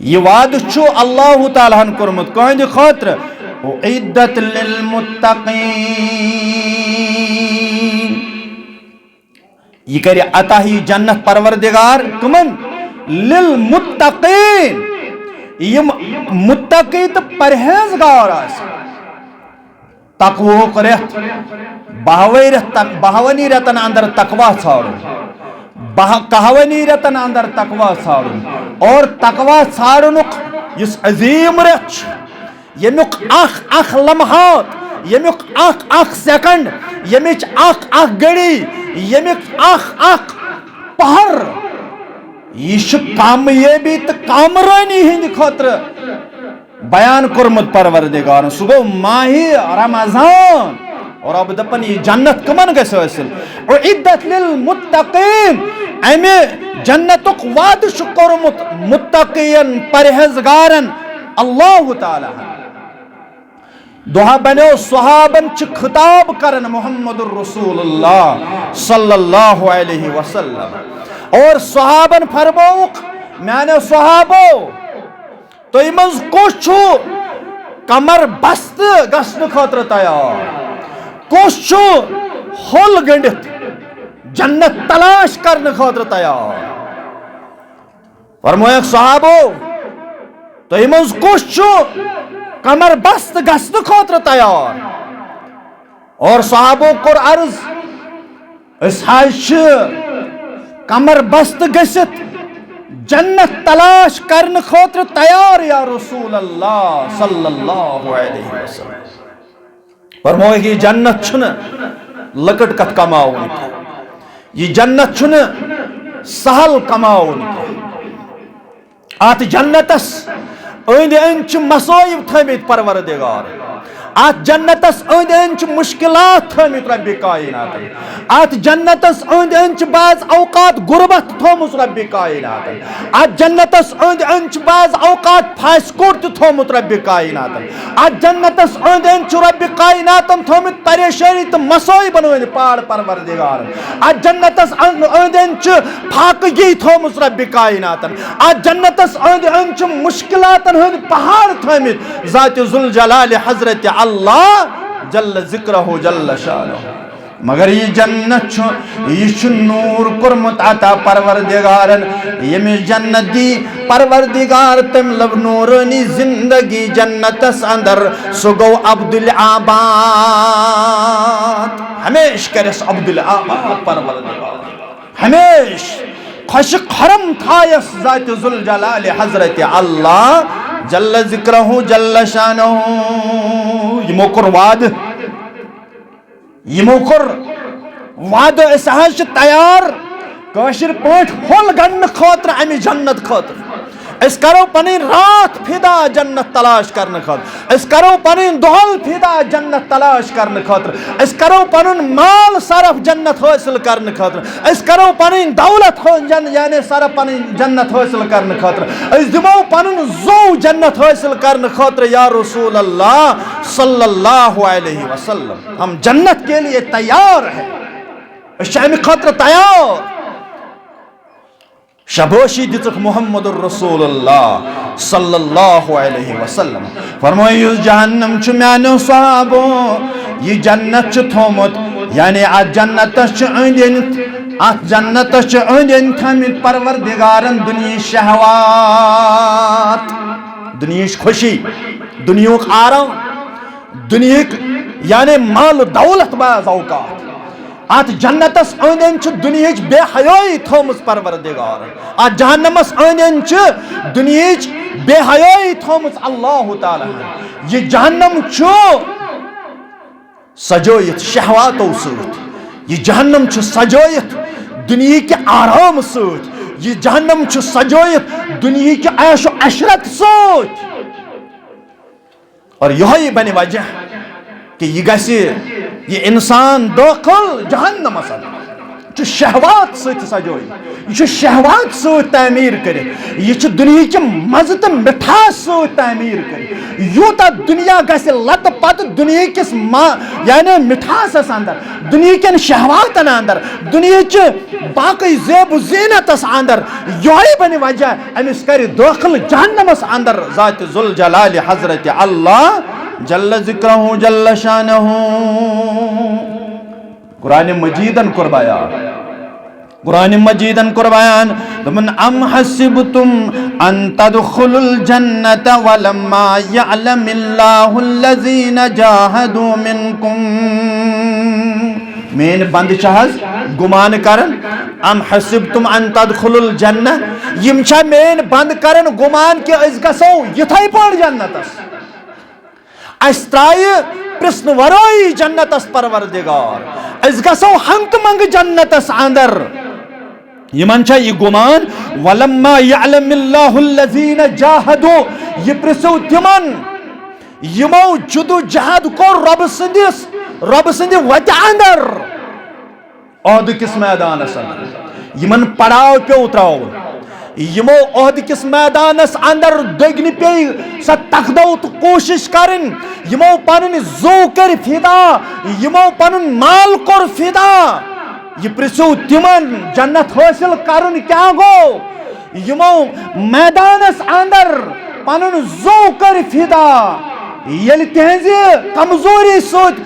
یہِ وعدٕ چھُ اللہ تعالیٰ ہن کوٚرمُت کٕہٕنٛدِ خٲطرٕ؟ اعدت للمتقین۔ یہِ کرِ عطا ہی جنت پروردگار کٕمن؟ للمتقین، یِم متقی تہٕ پرہیزگار آسہِ۔ تقوہُک رٮ۪تھ، بہوے رٮ۪تھ تق-، بہوٲنی رٮ۪تن اندر تقوی ژھانڈُن، بہ-، کہوٲنی رٮ۪تن اندر تقوی ژھانڈُن، اور تقوی ژھانڈنُک یُس عظیم رٮ۪تھ چھُ، ییٚمیُک اکھ اکھ لمحات، ییٚمیُک اکھ اکھ سیکنڈ، ییٚمِچ اکھ اکھ گھڑی، ییٚمیُک اکھ اکھ پہر، یہِ چھُ کامیٲبی تہٕ کامرٲنی ہٕنٛدِ خٲطرٕ بیان کوٚرمُت پروردگارن۔ سُہ گوٚو ماہِ رمضان۔ اور اب دپن، یہ جنت کمن گژھِ حٲصِل؟ اعدت للمتقین، امہِ جنتُک وعدٕ چھُ کوٚرمُت متقین، پرہیزگارن، اللہ تعالیٰ ہن۔ دۄہ بنیو صحابن چھِ خطاب کران محمد رسول اللہ صلی اللہ علیہ وسلم۔ اور صحابن فرمووُکھ، میانیو صحابو، تُہۍ منٛز کُس چھُ کمر بستہٕ گژھنہٕ خٲطرٕ تیار؟ کُس چھُ ہوٚل گٔنڈِتھ جنت تلاش کرنہٕ خٲطرٕ تیار؟ فرمویکھ صحابو، تُہۍ منٛز کُس چھُ کمر بستہٕ گژھنہٕ خٲطرٕ تیار؟ اور صحابو کوٚر عرض، أسۍ حظ چھِ کمر بستہٕ گٔژھِتھ جنت تلاش کرنہٕ خٲطرٕ تیار، یا رسول اللہ صلی اللہ علیہ وسلم۔ فرمووُکھ، یہِ جنت چھُنہٕ لۄکٕٹ کتھ کماوُن کینٛہہ۔ یہِ جنت چھُنہٕ سہل کماوُن کینٛہہ۔ اتھ جنتس أنٛدۍ أنٛدۍ چھِ مصائب تھٲومٕتۍ پروردگار۔ اتھ جنتس أنٛدۍ أنٛدۍ چھِ مشکلات تھٲومٕتۍ رب کائناتن۔ اتھ جنتس أنٛدۍ أنٛدۍ چھِ بعض اوقات غربت تھٲومٕژ رب کائناتن۔ اتھ جنتس أنٛدۍ أنٛدۍ چھِ بعض اوقات پھاسہِ کوٚٹ تہِ تھوٚومُت رب کائناتن۔ اتھ جنتس أنٛدۍ أنٛدۍ چھُ رب کائناتن تھٲومٕتۍ پریشٲنی تہٕ مصٲیبن ہٕنٛدۍ پہاڑ پروردگارن۔ اتھ جنتس أنٛدۍ أنٛدۍ چھِ فاقگی تھٲومٕژ رب کائناتن۔ اتھ جنتس أنٛدۍ أنٛدۍ چھِ مشکلاتن ہٕنٛدۍ پہاڑ تھٲومٕتۍ ذات ذوالجلال حضرت اللہ جل ذکرہ جل شانہ۔ مگر یہِ جنت چھُ، یہِ چھُ نوٗر کوٚرمُت عطا پروردگارن۔ ییٚمِس جنت دی پروردگار، تٔمۍ لٔب نوٗرٲنی زندگی جنتس اندر۔ سُہ گوٚو عبدالآباد۔ ہمیشہِ کرٮ۪س عبدالآباد پروردگار۔ ہمیشہِ خۄش خرم تھایس ذات ذوالجلال حضرت اللہ جل ذکرہ جل شانہ۔ یِمو کوٚر وعدٕ۔ یِمو کوٚر وعدٕ، أسۍ حظ چھِ تیار کٲشِر پٲٹھۍ ہوٚل گنٛڈنہٕ خٲطرٕ، اَمہِ جنت خٲطرٕ۔ أسۍ کرو پنٕنۍ راتھ فدا جنت تلاش کرنہٕ خٲطرٕ۔ أسۍ کرو پنٕنۍ دۄہل فدا جنت تلاش کرنہٕ خٲطرٕ۔ أسۍ کرو پنُن مال صرف جنت حٲصِل کرنہٕ خٲطرٕ۔ أسۍ کرو پنٕنۍ دولت حٲ-، جن-، یعنی صرف پنٕنۍ جنت حٲصِل کرنہٕ خٲطرٕ۔ أسۍ دِمو پنُن زُو جنت حٲصِل کرنہٕ خٲطرٕ، یا رسول اللہ صلی اللہ علیہ وسلم۔ ہم جنت کے لیے تیار ہیں۔ أسۍ چھِ اَمہِ خٲطرٕ تیار۔ شابٲشی دِژٕکھ محمد رسول اللہ صلی اللہ علیہ وسلم۔ فرمٲیِو، یُس جہنم چھُ میانیو صحابو، یہِ جنت چھُ تھوٚومُت، یعنی اَتھ جنتس چھِ أنٛدۍ أنٛدۍ، اَتھ جنتس چھِ أنٛدۍ أنٛدۍ تھٲمٕتۍ پروردگارن دُنیہٕچ شہوات، دُنیہٕچ خوشی، دُنیہُک آرام، دُنیہٕکۍ یعنی مال دولت بعض اوقات۔ اتھ جنتس أنٛدۍ أنٛدۍ چھِ دُنیہٕچ بے حیٲیی تھٲومٕژ پروردگارن۔ اتھ جہنمس أنٛدۍ أنٛدۍ چھِ دُنیہٕچ بے حیٲیی تھٲومٕژ اللہ تعالیٰ ہن۔ یہِ جہنم چھُ سجٲیِتھ شہواتو سۭتۍ۔ یہِ جہنم چھُ سجٲیِتھ دُنیہٕکہِ آرام سۭتۍ۔ یہِ جہنم چھُ سجٲیِتھ دُنیہٕکہِ عیش و عشرت سۭتۍ۔ اور یہے بنہِ وجہ کہ یہ گژھِ یہ انسان دٲخل جہنمس اندر۔ یہ چھُ شہوات سۭتۍ سجٲیِتھ، یہ چھُ شہوات سۭتۍ تعمیٖر کٔرِتھ، یہ چھُ دُنیہٕکہِ مزٕ تہٕ مِٹھاس سۭتۍ تعمیٖر کٔرِتھ۔ یوٗتاہ دُنیا گژھِ لتہٕ پتہٕ دُنیہٕکِس ما-، یعنی مِٹھاسس اندر، دُنیہٕکٮ۪ن شہواتن اندر، دُنیہٕچہِ باقی زیب و زینتس اندر، یہے بنہِ وجہ أمِس کرِ دٲخل جہنمس اندر ذات ذوالجلال حضرت اللہ جل ذکرہ جل شانہ۔ قرآن مجیدن کوٚر بیان، قرآن مجیدن کوٚر بیان، دوٚپُن، "ام حسبتم ان تدخلوا الجنة ولما يعلم الله الذين جاهدوا منكم۔" میٲنۍ بندٕ چھِ حظ گُمان کران، "ام حسبتم ان تدخلوا الجنة"، یِم چھا میٲنۍ بندٕ کران گُمان کہِ أسۍ گژھو یِتھے پٲٹھۍ جنتس؟ اسہِ ترایہِ پرژھنہٕ ورٲیی جنتس پروردگار، أسۍ گژھو ہنگہٕ منگہٕ جنتس اندر۔ یِمن چھا یہِ گُمان؟ "ولما يعلم الله الذين جاهدوا"، یہِ پرژھِو تِمن یِمو جدوجہد کوٚر رۄبہٕ سٕنٛدِس رۄبہٕ سٕنٛدِ وتہِ اندر، عہدٕ کِس میدانس اندر۔ یِمن پڑاو پیوٚو تراوُن۔ یِمو عہدٕ کِس میدانس اندر دٔگۍ نہٕ پیٚیہِ سۄ تقدو تہٕ کوٗشش کرٕنۍ۔ یِمو پنٕنۍ زُو کٔرۍ فدا، یِمو پنُن مال کوٚر فدا۔ یہِ پرژھِو تِمن، جنت حٲصِل کرُن کیٛاہ گوٚو؟ یِمو میدانس اندر پنُن زُو کٔرۍ فدا، ییٚلہِ تِہنٛزِ کمزوری سۭتۍ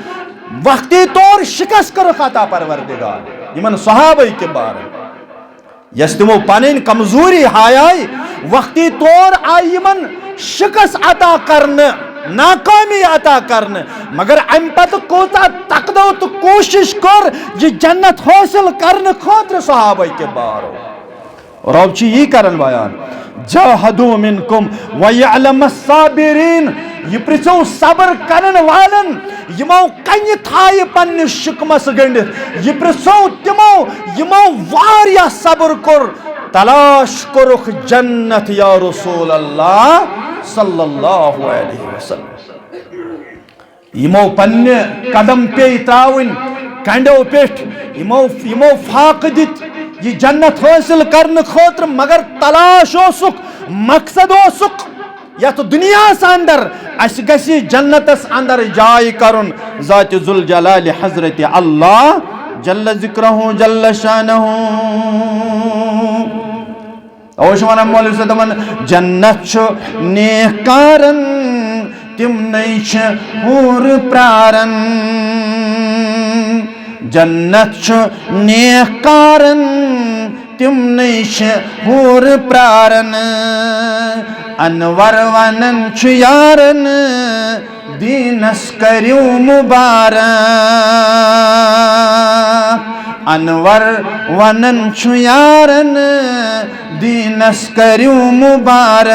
وقتی طور شکست کٔرٕکھ عطا پروردگار یِمن صحابہ کبارن۔ یۄس تِمو پنٕنۍ کمزوری ہایے، وقتی طور آیہِ یِمن شکست عطا کرنہٕ، ناکٲمی عطا کرنہٕ، مگر امہِ پتہٕ کۭژاہ تقدو تہٕ کوٗشش کٔر یہِ جنت حٲصِل کرنہٕ خٲطرٕ صحابہ کبارو۔ رب چھُ یی کران بیان، "جاہدوا منکم ویعلم الصابرین"۔ یہِ پرژھو صبر کرن والن، یِمو کنہِ تھایہِ پننِس شکمس گٔنڈِتھ۔ یہِ پرژھو تِمو، یِمو واریاہ صبر کوٚر، تلاش کوٚرُکھ جنت یا رسول اللہ صلی اللہ علیہ وسلم۔ یِمو پننہِ قدم پیٚیہِ تراوٕنۍ کنڈیو پٮ۪ٹھ، یِمو، یِمو فاقہٕ دِتۍ یہِ جنت حٲصِل کرنہٕ خٲطرٕ، مگر تلاش اوسُکھ، مقصد اوسُکھ یتھ دُنیاہس اندر، اسہِ گژھِ جنتس اندر جاے کرُن ذات ذوالجلال حضرت اللہ جل ذکرہ جل شانہ۔ اوس ونان مولوی صٲب دپان، "جنت چھُ نیک کارن، تِمنٕے چھِ حور پرارن۔ جنت چھُ نیک کارن، تِمنٕے چھِ حور پرارن۔ انور ونان چھُ یارن، دیٖنس کٔرِو مُبارک۔" انور ونان چھُ یارن، دیٖنس کٔرِو مُبارک۔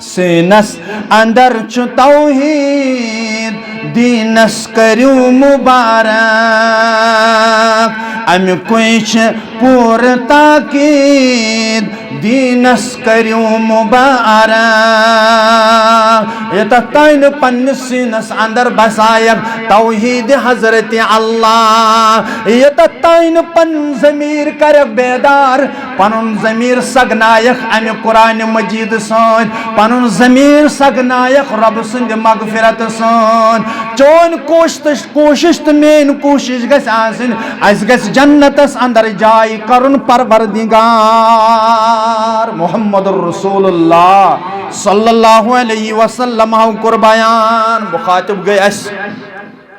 سیٖنس اندر چھُ توحید، دیٖنس کٔرِو مُبارک۔ امیُکُے چھُ پوٗرٕ تاکید، دیٖنس کٔرِو مُبارک۔ یوٚتتھ تانۍ نہٕ پننِس سیٖنس اندر بسایکھ توحید حضرت اللہ، یوٚتتھ تانۍ نہٕ پنُن ضمیر کرکھ بیدار، پنُن ضمیر سگنایکھ امہِ قرآن مجید سۭتۍ، پنُن ضمیر سگنایکھ رب سٕنٛدِ مغفرت سۭتۍ۔ چون کوشش، کوشش تہٕ میٲنۍ کوشش گژھِ آسٕنۍ، اسہِ گژھِ جنتس اندر جاے کرُن پروردگار۔ محمد رسول اللہ صلی اللہ علیہ وسلم ہو کوٚر بیان، مخاطب گٔے اسہِ۔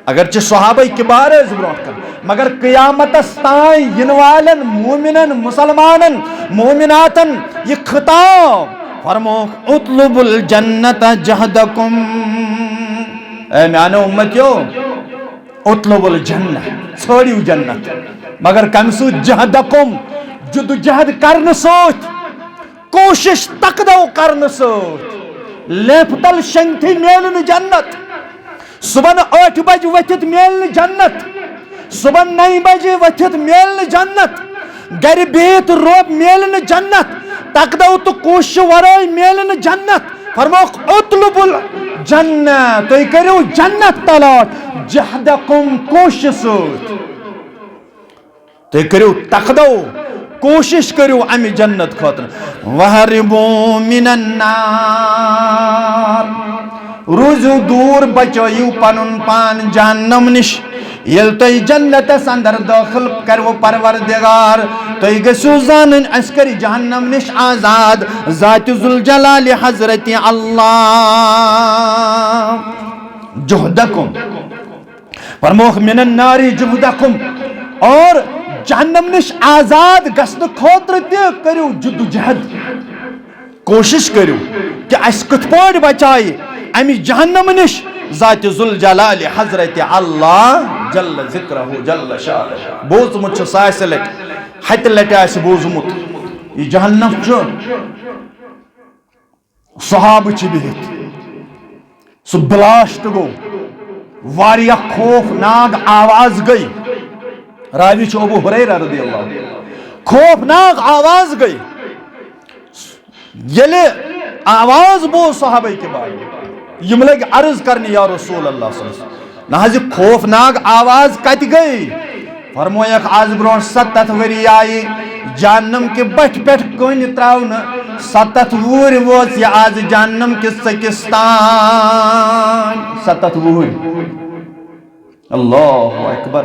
اگرچہ صحابہ کبار ٲسۍ برونٛٹھ کن، مگر قیامتس تام ینہٕ والٮ۪ن مومنن، مسلمانن، مومناتن یہِ خطاب فرمووُکھ، "اطلبوا الجنة جہدکم۔" اے میانیو امتیو، "اطلبوا الجنة"، ژھٲنٛڈِو جنت۔ مگر کمہِ سۭتۍ؟ جہدکم، جدوجہد کرنہٕ سۭتۍ۔ کوٗشِش تقدو کرنہٕ سۭتۍ لیفہِ تل شنگتھٕے میلہِ نہٕ جنت۔ صبحن ٲٹھِ بجہِ ؤتھِتھ میلہِ نہٕ جنت۔ صبحن نَیہِ بجہِ ؤتھِتھ میلہِ نہٕ جنت۔ گرِ بِہِتھ روب میلہِ نہٕ جنت۔ تقدو تہٕ کوٗششہِ ورٲے میلہِ نہٕ جنت۔ فرمووُکھ، "اطلبوا الجنہ"، تُہۍ کٔرِو جنت تلاش جہدکم، کوٗششہِ سۭتۍ۔ تُہۍ کٔرِو تقدو، کوٗشِش کٔرِو اَمہِ جنت خٲطرٕ۔ "وَہَرِبُوا مِنَ النَّارِ"، روٗزِو دوٗر، بچٲیِو پنُن پان جہنم نِش۔ ییٚلہِ تُہۍ جنتس اندر دٲخل کرِوٕ پروردگار، تُہۍ گٔژھِو زانٕنۍ، اَسہِ کَرِ جہنم نِش آزاد ذاتِ ذوالجلال حضرت اللہ۔ جہدکم۔ فرمووُکھ، "من النار جہدکم"، اور جہنم نِش آزاد گژھنہٕ خٲطرٕ تہِ کٔرِو جدوجہد، کوٗشِش کٔرِو کہِ اَسہِ کِتھ پٲٹھۍ بچایہِ اَمہِ جہنم نِش ذاتِ ذوالجلال حضرت اللہ جل ذکرہ جل شانہ۔ بوٗزمُت چھُ ساسہِ لٹہِ، ہتہِ لٹہِ آسہِ بوٗزمُت، یہِ جہنم چھُ صحابہٕ چھِ بِہِتھ۔ سُہ بلاسٹ گوٚو، واریاہ خوفناک آواز گٔے۔ راوی چھُ ابو ہریرہ رضی اللہ عنہ۔ خوفناک آواز گٔے۔ ییٚلہِ آواز بوٗز صحابہ کِبارو، یِم لٔگۍ عرض کرنہِ، یا رسول اللہ صلی اللہ علیہ وسلم، نہ حظ، یہِ خوفناک آواز کتہِ گٔے؟ فرمویکھ، از برونٛہہ ستتھ ؤری آیہِ جہنم کہِ بٹھِ پٮ۪ٹھ کٔنۍ تراونہٕ، ستتھ وُہٕرۍ وٲژ یہِ از جہنم کِس ژٔکِس تام۔ ستتھ وُہٕرۍ۔ اللہ اکبر۔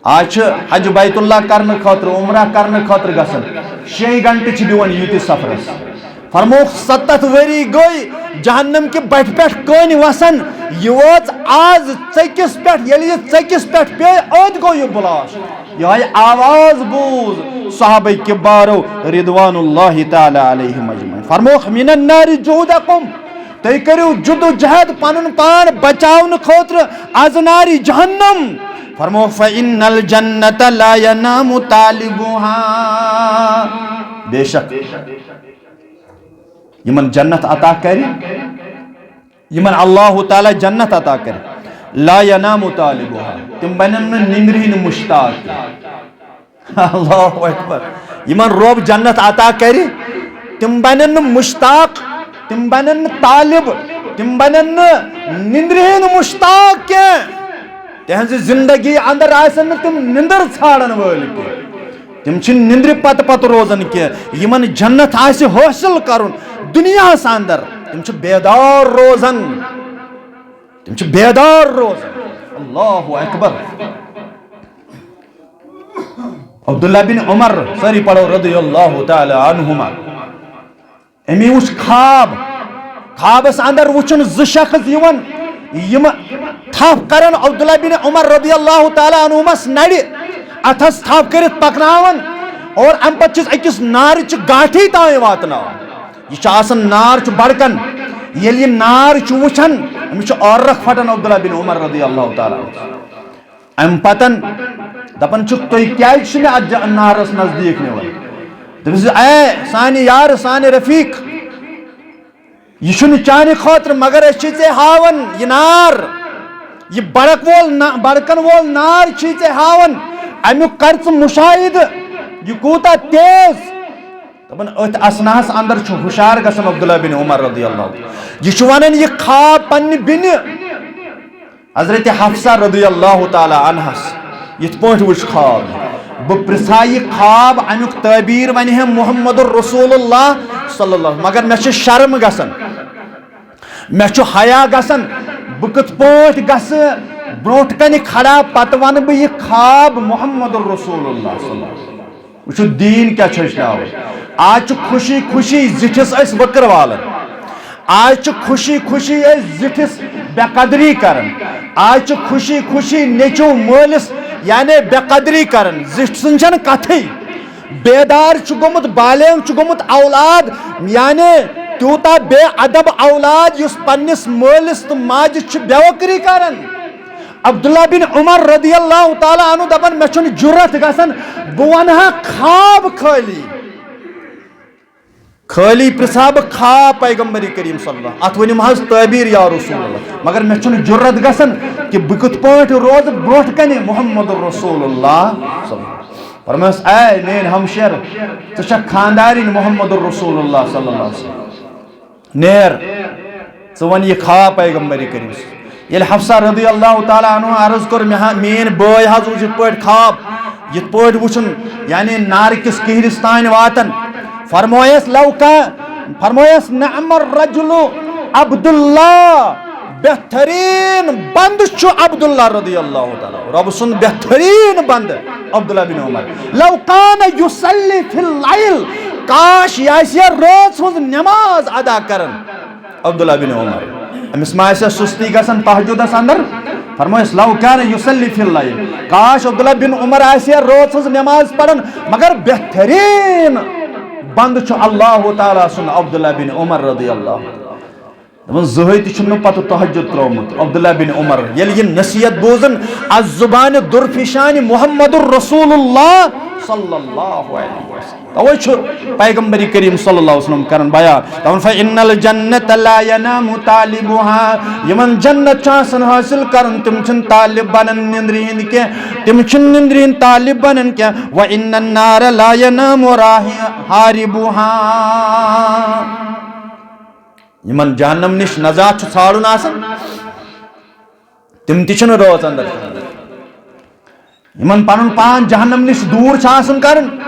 آز چھِ حج بیت اللہ کرنہٕ خٲطرٕ، عمرہ کرنہٕ خٲطرٕ گژھان، شیٚیہِ گھنٹہٕ چھِ دِوان ییٖتِس سفرس۔ فرمووُکھ، ستتھ ؤری گٔے جہنم کہِ بٹھِ پٮ۪ٹھ کٔنۍ وسان، یہِ وٲژ آز ژٔکِس پٮ۪ٹھ۔ ییٚلہِ یہِ ژٔکِس پٮ۪ٹھ پیٚیہِ، أتۍ گوٚو یہِ blast۔ یِہوٚے آواز بوٗز صحابہ کبارو رضوان اللہ تعالیٰ علیہم اجمعین۔ فرمووُکھ، من النار جہدکم، تُہۍ کٔرِو جدوجہد پنُن پان بچاونہٕ خٲطرٕ از نارِ جہنم۔ فرمووُکھ، فإن الجنة لا ينام طالبها۔ بے شک یِمن جنت عطا کرِ، یِمن اللہ تعالیٰ جنت عطا کرِ، لا ينام طالبها، تِم بنن نہٕ نِندرِ ہٕنٛدۍ مشتاق۔ اللہ اکبر۔ یِمن رۄب جنت عطا کرِ، تِم بنن نہٕ مشتاق، تِم بنن نہٕ طالب، تِم بنن نہٕ نِندرِ ہٕنٛدۍ مشتاق کینٛہہ۔ تِہنٛزِ زندگی اندر آسن نہٕ تِم نِندٕر ژھانڈن وٲلۍ کینٛہہ۔ تِم چھِ نِندرِ پتہٕ پتہٕ روزان کینٛہہ۔ یِمن جنت آسہِ حٲصِل کرُن دُنیاہس اندر، تِم چھِ بیدار روزان۔ تِم چھِ بیدار روزان۔ اللہ اکبر۔ عبداللہ بن عمر، سٲری پرو رضی اللہ تعالیٰ عنہما۔ أمی وُچھ خواب۔ خوابس اندر وُچھُن زٕ شخص یِوان، یِم تھپھ کرن عبداللہ بن عمر رضی اللہ تعالیٰ عنہمس نرِ، اتھس تھپھ کٔرِتھ پکناوان اور امہِ پتہٕ چھِس أکِس نارٕچہِ گاٹھی تام واتناوان۔ یہِ چھُ آسان، نار چھُ بڑکن۔ ییٚلہِ یہِ نار چھُ وُچھان، أمِس چھُ عٲرق پھٹان عبداللہ بن عمر رضی اللہ تعالیٰ عنہ۔ امہِ پتن دپان چھُکھ، "تُہۍ کیازِ چھِو مےٚ اتھ جا-، نارس نزدیٖک نِوان؟" دوٚپُس، "اے سانہِ یارٕ، سانہِ رفیق، یہِ چھُنہٕ چانہِ خٲطرٕ، مگر أسۍ چھِ ژےٚ ہاوان یہِ نار، یہِ بڑک وول نا-، بڑکن وول نار چھِ ژےٚ ہاوان، امیُک کر ژٕ مُشاہدٕ، یہِ کوٗتاہ تیز۔" دپان أتھۍ اثناہس اندر چھُ ہُشار گژھان عبداللہ بن عمر رضی اللہ عنہ۔ یہِ چھُ ونان، یہِ خواب پننہِ بیٚنہِ حضرت حفصہ رضی اللہ تعالیٰ عنہس یِتھ پٲٹھۍ وٕچھ خواب۔ بہٕ پرژھا یہِ خواب، امیُک تعبیر ونہِ ہے محمد رسول اللہ صلی اللہ، مگر مےٚ چھِ شرم گژھان، مےٚ چھُ حیا گژھان، بہٕ کِتھ پٲٹھۍ گژھٕ برونٛٹھ کنہِ کھڑا، پتہٕ ونہٕ بہٕ یہِ خواب محمد رسول اللہ صلی اللہ علیہ وسلم۔ وٕچھِو، دیٖن کیٛاہ چھُ ہیٚچھناوان۔ آز چھِ خوشی خوشی زِٹھِس أسۍ ؤکٕر والان۔ آز چھِ خوشی خوشی أسۍ زِٹھِس بے قدری کران۔ آز چھِ خوشی خوشی نیٚچو مٲلِس یعنی بے قدری کران۔ زِٹھۍ سٕنٛز چھَنہٕ کتھٕے۔ بیدار چھُ گوٚمُت، بالغ چھُ گوٚمُت اولاد، یعنی تیوٗتاہ بے ادب اولاد یُس پننِس مٲلِس تہٕ ماجہِ چھُ بے وقری کران۔ عبداللہ بن عمر رضی اللہ تعالیٰ عنہ دپان، مےٚ چھُنہٕ جُرت گژھان، بہٕ ونہٕ ہا خواب خٲلی۔ خٲلی پرژھا بہٕ خواب پیغمبر کریم صلی اللہ، اتھ ؤنِو حظ تعبیر یا رسول اللہ، مگر مےٚ چھُنہٕ جُرت گژھان کہِ بہٕ کِتھ پٲٹھۍ روزٕ برونٛٹھ کنہِ محمد رسول اللہ صلی اللہ علیہ وسلم۔ فرمٲیس، اے میٲنۍ ہمشیر، ژٕ چھکھ خاندارِنۍ محمد رسول اللہ صلی اللہ علیہ وسلم۔ نیر، ژٕ وَن یہِ خواب پیغمبر کریم۔ ییٚلہِ حفصہ رضی اللہ تعالیٰ عنہ عرض کوٚر، مےٚ ہا، میٲنۍ بٲے حظ وُچھ یِتھ پٲٹھۍ خواب، یِتھ پٲٹھۍ وُچھُن، یعنی نارٕ کِس کِہرِس تانۍ واتان۔ فرمویس، لو کا، فرمویس، نعم الرجل عبداللہ، بہترین بندٕ چھُ عبداللہ رضی اللہ تعالیٰ، رۄب سُنٛد بہترین بندٕ عبداللہ بن عمر۔ لو کان یصلی فی اللیل، کاش یہِ آسہِ ہے رٲژ ہٕنٛز نماز ادا کران۔ عبداللہ بن عمر، أمِس ما آسہِ ہے سُستی گژھان تہجدس اندر؟ فرمٲیس، لو کان یصلی فی اللیل، کاش عبداللہ بن عمر آسہِ ہے رٲژ ہٕنٛز نماز پران، مگر بہترین بندٕ چھُ اللہ تعالیٰ سُنٛد عبداللہ بن عمر رضی اللہ۔ دپان، زٕہٕے تہِ چھُم نہٕ پتہٕ تہجد ترٛوومُت۔ عبداللہ بن عمر ییٚلہِ یہِ نصیحت بوٗزُن، از زبانِ درفشانِ محمد رسول اللہ صلی اللہ علیہ وسلم۔ توے چھُ پیغمبر کریم صلی اللہ علیہ وسلم کران بیان، دپان، فإن الجنة لا ينام طالبها، یِمن جنت چھُ آسان حٲصِل کرُن، تِم چھِنہٕ طالب بنان نِندرِ ہٕنٛدۍ کینٛہہ، تِم چھِنہٕ نِندرِ ہٕنٛدۍ طالب بنان کینٛہہ۔ وإن النار لا ينام راہ-، حاربها۔ یِمن جہنم نِش نجات چھُ ژھانڈُن آسان، تِم تہِ چھِنہٕ رٲژ اندر۔ یِمن پنُن پان جہنم نِش دوٗر چھُ آسان کرُن،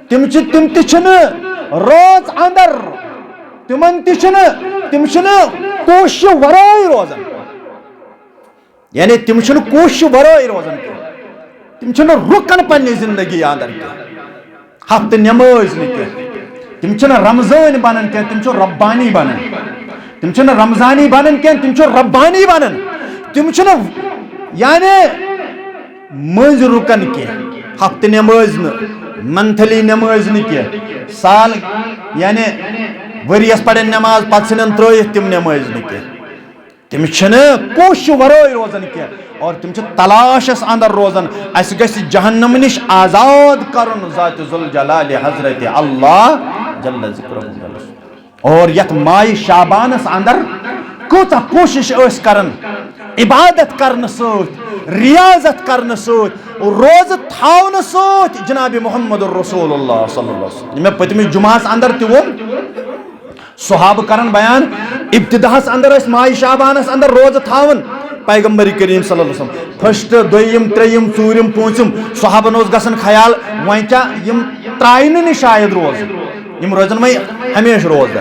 تِم چھِ، تِم تہِ چھِنہٕ رٲژ اندر، تِمن تہِ چھِنہٕ، تِم چھِنہٕ کوٗششہِ ورٲے روزان۔ یعنی تِم چھِنہٕ کوٗششہِ ورٲے روزان کینٛہہ۔ تِم چھِنہٕ رُکان پننہِ زندگی اندر کینٛہہ۔ ہفتہٕ نمٲز نہٕ کینٛہہ۔ تِم چھِنہٕ رمضٲنۍ بنان کینٛہہ، تِم چھِ ربانی بنان۔ تِم چھِنہٕ رمضانی بنان کینٛہہ، تِم چھِ ربانی بنان۔ تِم چھِنہٕ، یعنی، مٔنٛزۍ رُکان کینٛہہ۔ ہفتہٕ نمٲز نہٕ، منتھلی نمٲز نہٕ کینٛہہ۔ سال، یعنی، ؤریَس پرن نماز، پتہٕ ژھٕنن ترٲیِتھ تِم نمٲز نہٕ کینٛہہ۔ تِم چھِنہٕ کوٗششہِ ورٲے روزان کینٛہہ، اور تِم چھِ تلاشس اندر روزان، اسہِ گژھِ جہنم نِش آزاد کرُن ذات ذوالجلال حضرت اللہ جل ذکرہ۔ اور یتھ ماہِ شعبانس اندر کۭژاہ کوٗشش ٲسۍ کران، عبادت کرنہٕ سۭتۍ، ریاضت کرنہٕ سۭتۍ، روزٕ تھاونہٕ سۭتۍ جناب محمد رسول اللہ صلی اللہ علیہ وسلم۔ مےٚ پٔتمِس جمعہس اندر تہِ ووٚن، صحابہٕ کرن بیان، ابتداہس اندر ٲسۍ ماہِ شعبانس اندر روزٕ تھاوان۔ پیغمبر کریم صلی اللہ علیہ وسلم فرسٹ، دوٚیِم، ترٛیٚیِم، ژوٗرِم، پوٗنٛژِم، صحابن اوس گژھان خیال، وۄنۍ کیٛاہ، یِم ترٛاوِ نہٕ نہٕ شاید روزٕ، یِم روزن وۄنۍ ہمیشہِ روزدر۔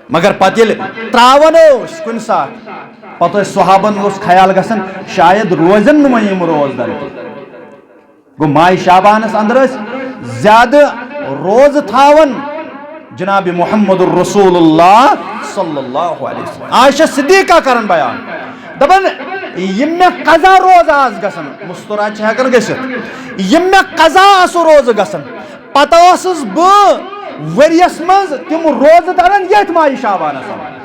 مگر پتہٕ ییٚلہِ ترٛاوان ٲسۍ کُنہِ ساتہٕ، پتہٕ ٲسۍ صحابن اوس خیال گژھان، شاید روزن نہٕ وۄنۍ یِم روزدر کینٛہہ۔ گوٚو، ماہِ شعبانس اندر ٲسۍ زیادٕ روزٕ تھاوان جناب محمد رسول اللہ صلی اللہ علیہ وسلم۔ عائشہ صدیقہ کران بیان، دپان، یِم مےٚ قضا روزٕ آسہٕ گژھان، مستورات چھِ ہٮ۪کان گٔژھِتھ، یِم مےٚ قضا آسہٕ روزٕ گژھان، پتہٕ ٲسٕس بہٕ ؤریس منٛز تِم روزٕ دران ییٚتھۍ ماہِ شعبانس اندر۔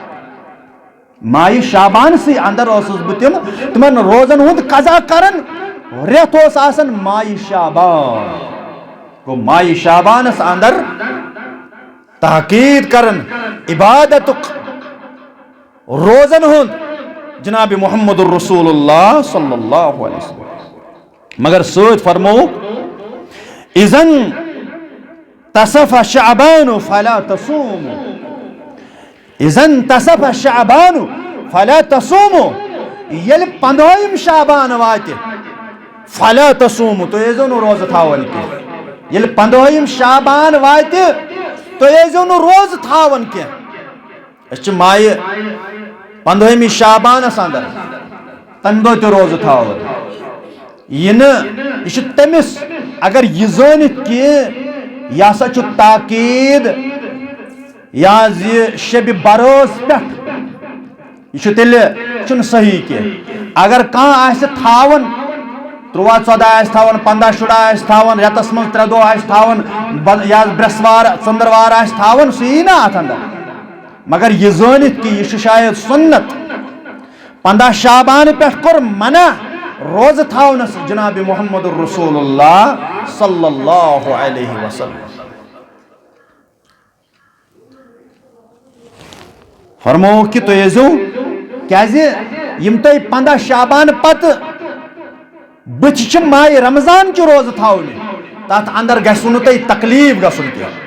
ماہِ شعبانسٕے اندر اوسُس بہٕ تِم، تِمن روزن ہُنٛد قضا کران۔ رٮ۪تھ اوس آسان ماہِ شعبان۔ گوٚو، ماہِ شعبانس اندر تاکید کران عبادتُک، روزن ہُنٛد جناب محمد رسول اللہ صلی اللہ علیہ وسلم۔ مگر سۭتۍ فرمووُکھ، اذا انتصف شعبان فلا تصوموا۔ اذا انتصف شعبان فلا تصوموا۔ ییٚلہِ پندہٲیِم شعبان واتہِ، فلا تصوموا، تُہۍ ٲسۍزیو نہٕ روزٕ تھاوان کینٛہہ۔ ییٚلہِ پندہٲیِم شعبان واتہِ، تُہۍ ٲسۍزیو نہٕ روزٕ تھاوان کینٛہہ۔ أسۍ چھِ ماہِ پندہٲیمہِ شعبانس اندر، تمہِ دۄہ تہِ روزٕ تھاوان۔ یہِ نہٕ، یہِ چھُ تٔمِس، اگر یہِ زٲنِتھ کہِ یہِ ہسا چھُ تاکید یا زِ شبِ برٲژ پٮ۪ٹھ، یہِ چھُ تیٚلہِ، چھُنہٕ صحیح کینٛہہ۔ اگر کانٛہہ آسہِ تھاوان، تُرٛواہ ژۄداہ آسہِ تھاوان، پنٛداہ شُراہ آسہِ تھاوان، رٮ۪تس منٛز ترٛےٚ دۄہ آسہِ تھاوان، بل-، یا برٛٮ۪سوار، ژٔنٛدٕروار آسہِ تھاوان، سُہ یی نہ اتھ اندر۔ مگر یہِ زٲنِتھ کہِ یہِ چھُ شاید سُنت، پنٛداہ شعبان پٮ۪ٹھ کوٚر منع روزٕ تھاونس جناب محمد رسول اللہ صلی اللہ علیہ وسلم۔ فرمووُکھ کہِ تُہۍ ٲسۍزیو، کیازِ یِم تۄہہِ پنٛداہ شعبان پتہٕ بٕتھِ چھِ ماہِ رمضان چہِ روزٕ تھاونہِ، تتھ اندر گژھِوٕ نہٕ تۄہہِ تکلیف گژھُن کینٛہہ۔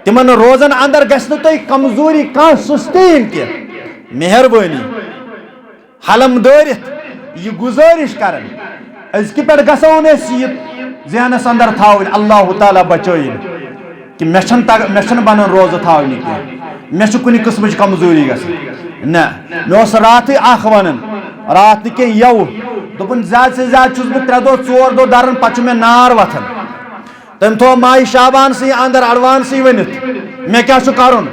تِمن روزن اندر گژھِ نہٕ تۄہہِ کمزوری، کانٛہہ سُستی یِنۍ کینٛہہ۔ مہربٲنی، حلم دٲرِتھ یہِ گُزٲرِش کرٕنۍ، أزکہِ پٮ۪ٹھ گژھو نہٕ أسۍ یہِ ذہنس اندر تھاوٕنۍ، اللہ تعالیٰ بچٲیِن کہِ مےٚ چھَنہٕ تگ-، مےٚ چھَنہٕ بنان روزٕ تھاونہِ کینٛہہ، مےٚ چھُ کُنہِ قٕسمٕچ کمزوری گژھان۔ نہ، مےٚ اوس راتھٕے اکھ ونان، راتھ نہٕ کینٛہہ، یَوٕ، دوٚپُن، زیادٕ سے زیادٕ چھُس بہٕ ترٛےٚ دۄہ، ژور دۄہ دران، پتہٕ چھُ مےٚ نار وۄتھان۔ تٔمۍ تھوٚو ماہِ شعبانسٕے اندر اڈوانسٕے ؤنِتھ، مےٚ کیٛاہ چھُ کرُن؟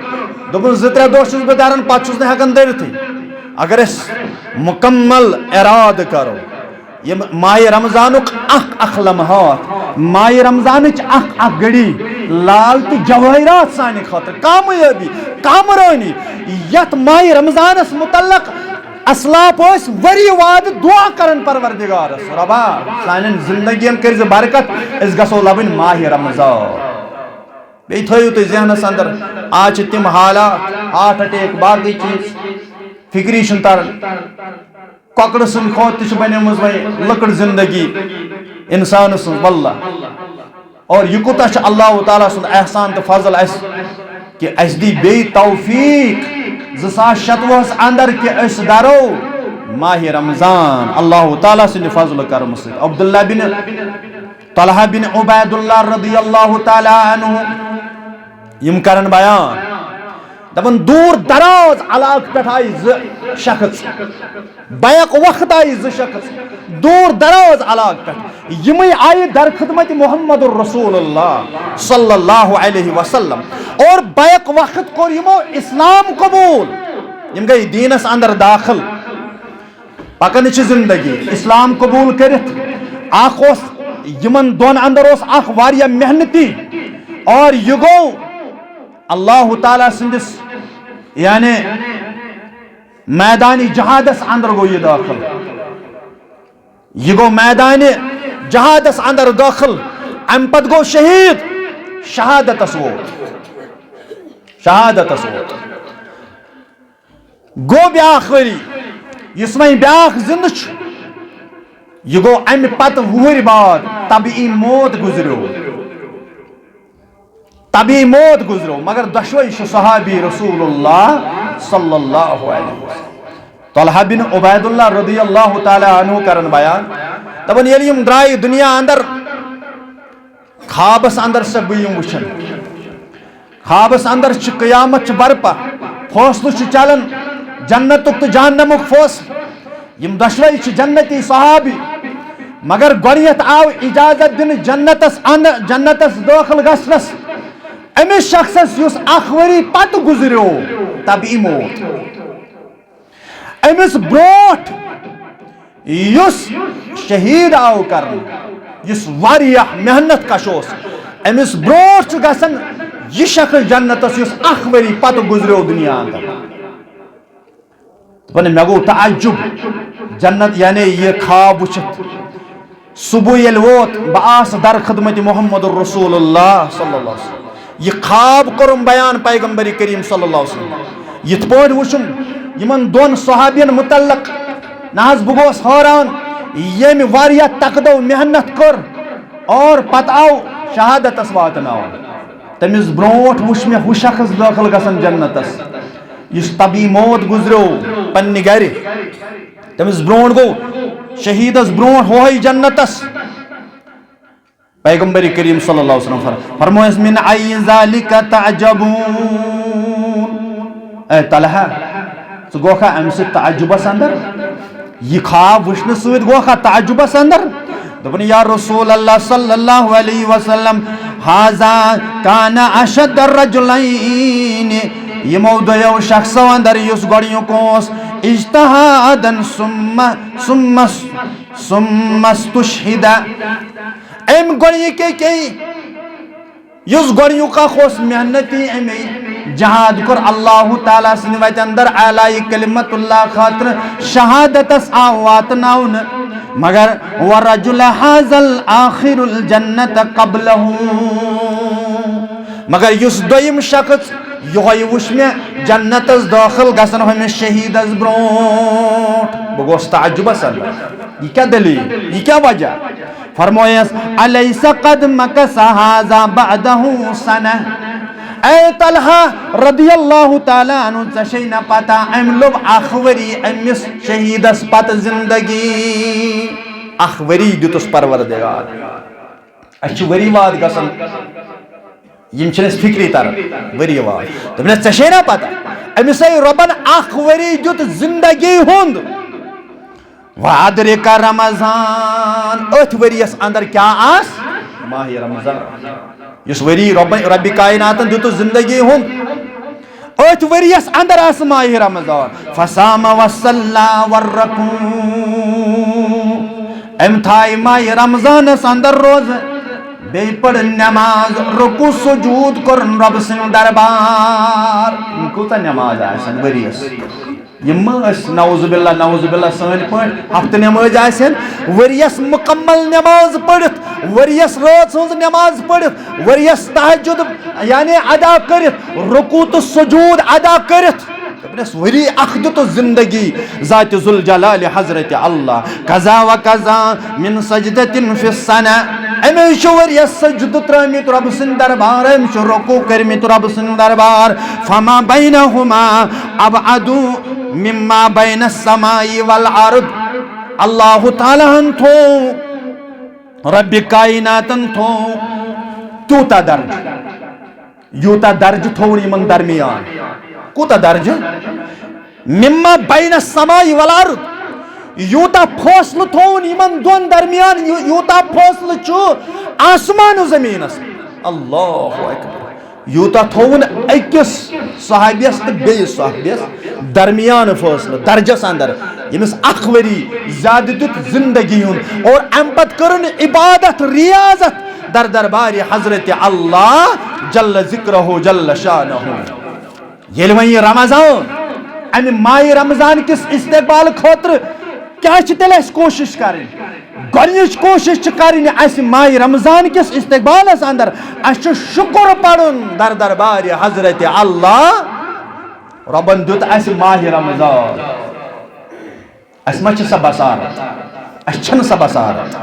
دوٚپُن، زٕ ترٛےٚ دۄہ چھُس بہٕ دران، پتہٕ چھُس نہٕ ہٮ۪کان دٔرِتھٕے۔ اگر أسۍ مُکمل ارادٕ کرو، یِم ماہِ رمضانُک اکھ اکھ لمحات، ماہِ رمضانٕچ اکھ اکھ گھڑی، لال تہٕ جوٲہرات سانہِ خٲطرٕ، کامیٲبی، کامرٲنی، یتھ ماہِ رمضانس متعلق اسلاف ٲسۍ ؤری واد دعا کران پروردگارس، رۄبا، سانٮ۪ن زندگین کٔرۍ زِ برکت، أسۍ گژھو لبٕنۍ ماہِ رمضان۔ بیٚیہِ تھٲیِو تُہۍ ذہنس اندر، آز چھِ تِم حالات، ہارٹ اٹیک، باقٕے چیٖز، فکری چھُنہٕ تران۔ کۄکرٕ سٕنٛدِ کھۄتہٕ تہِ چھِ بنیمٕژ وۄنۍ لۄکٕٹ زندگی انسان سٕنٛز، واللہ۔ اور یہِ کوٗتاہ چھُ اللہ تعالیٰ سُنٛد احسان تہٕ فضل اَسہِ کہِ اَسہِ دی بیٚیہِ توفیٖق زٕ ساس شتوُہس اندر کہِ أسۍ درو ماہِ رمضان اللہ تعالیٰ سٕنٛدِ فضل کرم سۭتۍ۔ عبداللہ بن طلحہ بن عبید اللہ رضی اللہ تعالیٰ عنہ، یِم کرن بیان، دپان، دوٗر دراز علاقہٕ پٮ۪ٹھ آیہِ زٕ شخص، بیک وقت آیہِ زٕ شخص، دوٗر دراز علاقہٕ پٮ۪ٹھ، یِمے آیہِ در خدمت محمد رسول اللہ صلی اللہ علیہ وسلم، اور بیک وقت کوٚر یِمو اسلام قبول، یِم گٔے دیٖنس اندر داخل۔ پکان چھِ زندگی اسلام قبول کٔرِتھ۔ اکھ اوس، یِمن دۄن اندر اوس اکھ واریاہ محنتی، اور یہِ گوٚو اللہ تعالیٰ سٕنٛدِس، یعنی، میدانِ جہادس اندر گوٚو یہِ دٲخل۔ یہِ گوٚو میدانِ جہادس اندر دٲخل۔ امہِ پتہٕ گوٚو شہید، شہادتس ووت، شہادتس ووت۔ گوٚو بیٛاکھ ؤری، یُس وۄنۍ بیٛاکھ زِندٕ چھُ، یہِ گوٚو اَمہِ پتہٕ وُہٕرۍ بعد، طبعی موت گُزریو، طبعی موت گُزریو، مگر دۄشوے چھِ صحابی رسول اللہ صلی اللہ علیہ وسلم۔ طلحہ بن عبید اللہ رضی اللہ تعالیٰ عنہ کرن بیان، دپان، ییٚلہِ یِم درٛاے دُنیا اندر، خوابس اندر چھُسکھ بہٕ یِم وٕچھان۔ خوابس اندر چھِ قیامت چھِ برپا، فٲصلہٕ چھُ چلان، جنتُک تہٕ جہنمُک فٲصلہٕ۔ یِم دۄشوے چھِ جنتی صحابی، مگر گۄڈٕنیتھ آو اجازت دِنہٕ جنتس اندر، جنتس دٲخل گژھنس أمِس شخصس یُس اکھ ؤری پتہٕ گُزریو طبعی موت۔ أمِس برونٛٹھ یُس شہید آو کرنہٕ، یُس واریاہ محنت کش اوس، أمِس برونٛٹھ چھُ گژھان یہِ شخص جنتس یُس اکھ ؤری پتہٕ گُزریو دُنیا اندر۔ دپان، مےٚ گوٚو تعجب جنت، یعنی یہِ خواب وٕچھِتھ۔ صبح ییٚلہِ ووت، بہٕ آس در خدمت محمد رسول اللہ صلی اللہ علیہ وسلم۔ یہِ خواب کوٚرُم بیان پیغمبر کریم صلی اللہ علیہ وسلم۔ یِتھ پٲٹھۍ وٕچھُم یِمن دۄن صحابین متعلق، نہ حظ بہٕ گوس حٲران، ییٚمۍ واریاہ تقدو محنت کٔر اور پتہٕ آو شہادتس واتناونہٕ۔ تٔمِس برونٛٹھ وٕچھ مےٚ ہُہ شخص دٲخل گژھان جنتس، یُس طبی موت گُزریو پننہِ گرِ۔ تٔمِس برونٛٹھ گوٚو، شہیدس برونٛٹھ ہوہے جنتس۔ پیغمبر کریم صلی اللہ علیہ وسلم فر-، فرمویس، "من ای ذالک تعجبون؟" اے طلحہ، ژٕ گوکھا امہِ سۭتۍ تعجبس اندر؟ یہِ خواب وٕچھنہٕ سۭتۍ گوکھا تعجبس اندر؟ دوٚپُن، یا رسول اللہ صلی اللہ علیہ وسلم، ھذا کان اشد الرجلین، یِمو دۄیو شخصو اندر یُس گۄڈٕنیُک اوس، اجتہادن ثم، ثم، ثم استشہد۔ أمۍ گۄڈٕنِکے کینٛہہ یُس گۄڈٕنیُک اکھ اوس محنتی، أمۍ جہاد کوٚر اللہ تعالیٰ سٕنٛدِ وتہِ اندر اعلایہِ کلمت اللہ خٲطرٕ، شہادتس آو واتناونہٕ، مگر ورجل ھذا الآخر الجنت قبلہ، مگر یُس دوٚیِم شخص یِہوٚے وٕچھ مےٚ جنتس دٲخل گژھن ہُمِس شہیدس برونٛٹھ، بہٕ گوس تعجبس اندر، یہِ کیٛاہ دٔلیٖل، یہِ کیٛاہ وجہ؟ فرمویس، الیس قد مکث ھذا بعدہ سنہ؟ اے طلحہ رضی اللہ تعالیٰ عنہ، ژےٚ چھے نہ پتہ، أمۍ لوٚب اکھ ؤری أمِس شہیدس پتہٕ زندگی۔ اکھ ؤری دیُتُس پروردگار۔ اَسہِ چھِ ؤری واد گژھان، یِم چھِنہٕ اَسہِ فِکری تران، ؤری واد۔ دوٚپنَس، ژےٚ چھے نا پتہ، أمِس ہے رۄبَن اَکھ ؤری دیُت زِندگی ہُنٛد۔ وادرک رمضان، أتھۍ ؤریَس اندر کیٛاہ آس؟ ماہِ رمضان۔ یُس ؤری رۄبَن، رۄبِ کائناتَن دیُتُس زِندگی ہُنٛد، أتھۍ ؤریَس اندر آسہٕ ماہِ رمضان۔ فصام وصلی والرکوع۔ أمۍ تھایہِ ماہِ رمضانس اندر روزٕ، بیٚیہِ پٔر نماز، رکوع سجود کوٚرُن رۄبہٕ سٕنٛدِ دربار۔ یِم کۭژاہ نماز آسن ؤریَس؟ یِم ما ٲسۍ نعوذ باللہ، نعوذ باللہ سٲنۍ پٲٹھۍ ہفتہٕ نمٲزۍ آسن، ؤریَس مُکمل نماز پٔرِتھ، ؤریَس رٲژ ہٕنٛز نماز پٔرِتھ، ؤریَس تہجد یعنی ادا کٔرِتھ، رکوع تہٕ سجود ادا کٔرِتھ۔ دوٚپنَس، ؤری اکھ دیُتُس زندگی ذاتِ ذوالجلال حضرت اللہ۔ کذا و کذا من سجدة فی السنہ۔ أمۍ چھُ ؤرۍ یَس سجدٕ ترٲومٕتۍ رۄبہٕ سٕنٛدِ دربار، أمۍ چھُ رکوع کٔرمٕتۍ رۄبہٕ سٕنٛدِ دربار۔ فما بینہما ابعد مما بین السماء والارض۔ اللہ تعالیٰ ہن تھوو، رب کائناتن تھوو تیوٗتاہ درجہٕ، یوٗتاہ درجہٕ تھووُن یِمن درمیان۔ کوٗتاہ درجہٕ؟ مما بین السماء والارض۔ یوٗتاہ فٲصلہٕ تھووُن یِمن دۄن درمیان، یوٗ-، یوٗتاہ فٲصلہٕ چھُ آسمان و زمیٖنس۔ اللہ اکبر۔ یوٗتاہ تھووُن أکِس صحابیس تہٕ بیٚیِس صحابیس درمیان فٲصلہٕ، درجس اندر، ییٚمِس اکھ ؤری زیادٕ دیُت زندگی ہُنٛد، اور امہِ پتہٕ کٔرٕن عبادت، ریاضت در دربارِ حضرت اللہ جل ذکرہ جل شانہ۔ ییٚلہِ وۄنۍ یہِ رمضان، امہِ ماہِ رمضان کِس استقبال خٲطرٕ کیٛاہ چھِ تیٚلہِ اَسہِ کوٗشِش کَرٕنۍ؟ گۄڈٕنِچ کوٗشِش چھِ کَرٕنۍ اَسہِ ماہِ رمضان کِس استقبالَس اندر، اَسہِ چھُ شُکُر پَرُن در دربارِ حضرت اللہ، رۄبَن دیُت اَسہِ ماہِ رمضان۔ اَسہِ ما چھِ سۄ بصارت؟ اَسہِ چھَنہٕ سۄ بصارت۔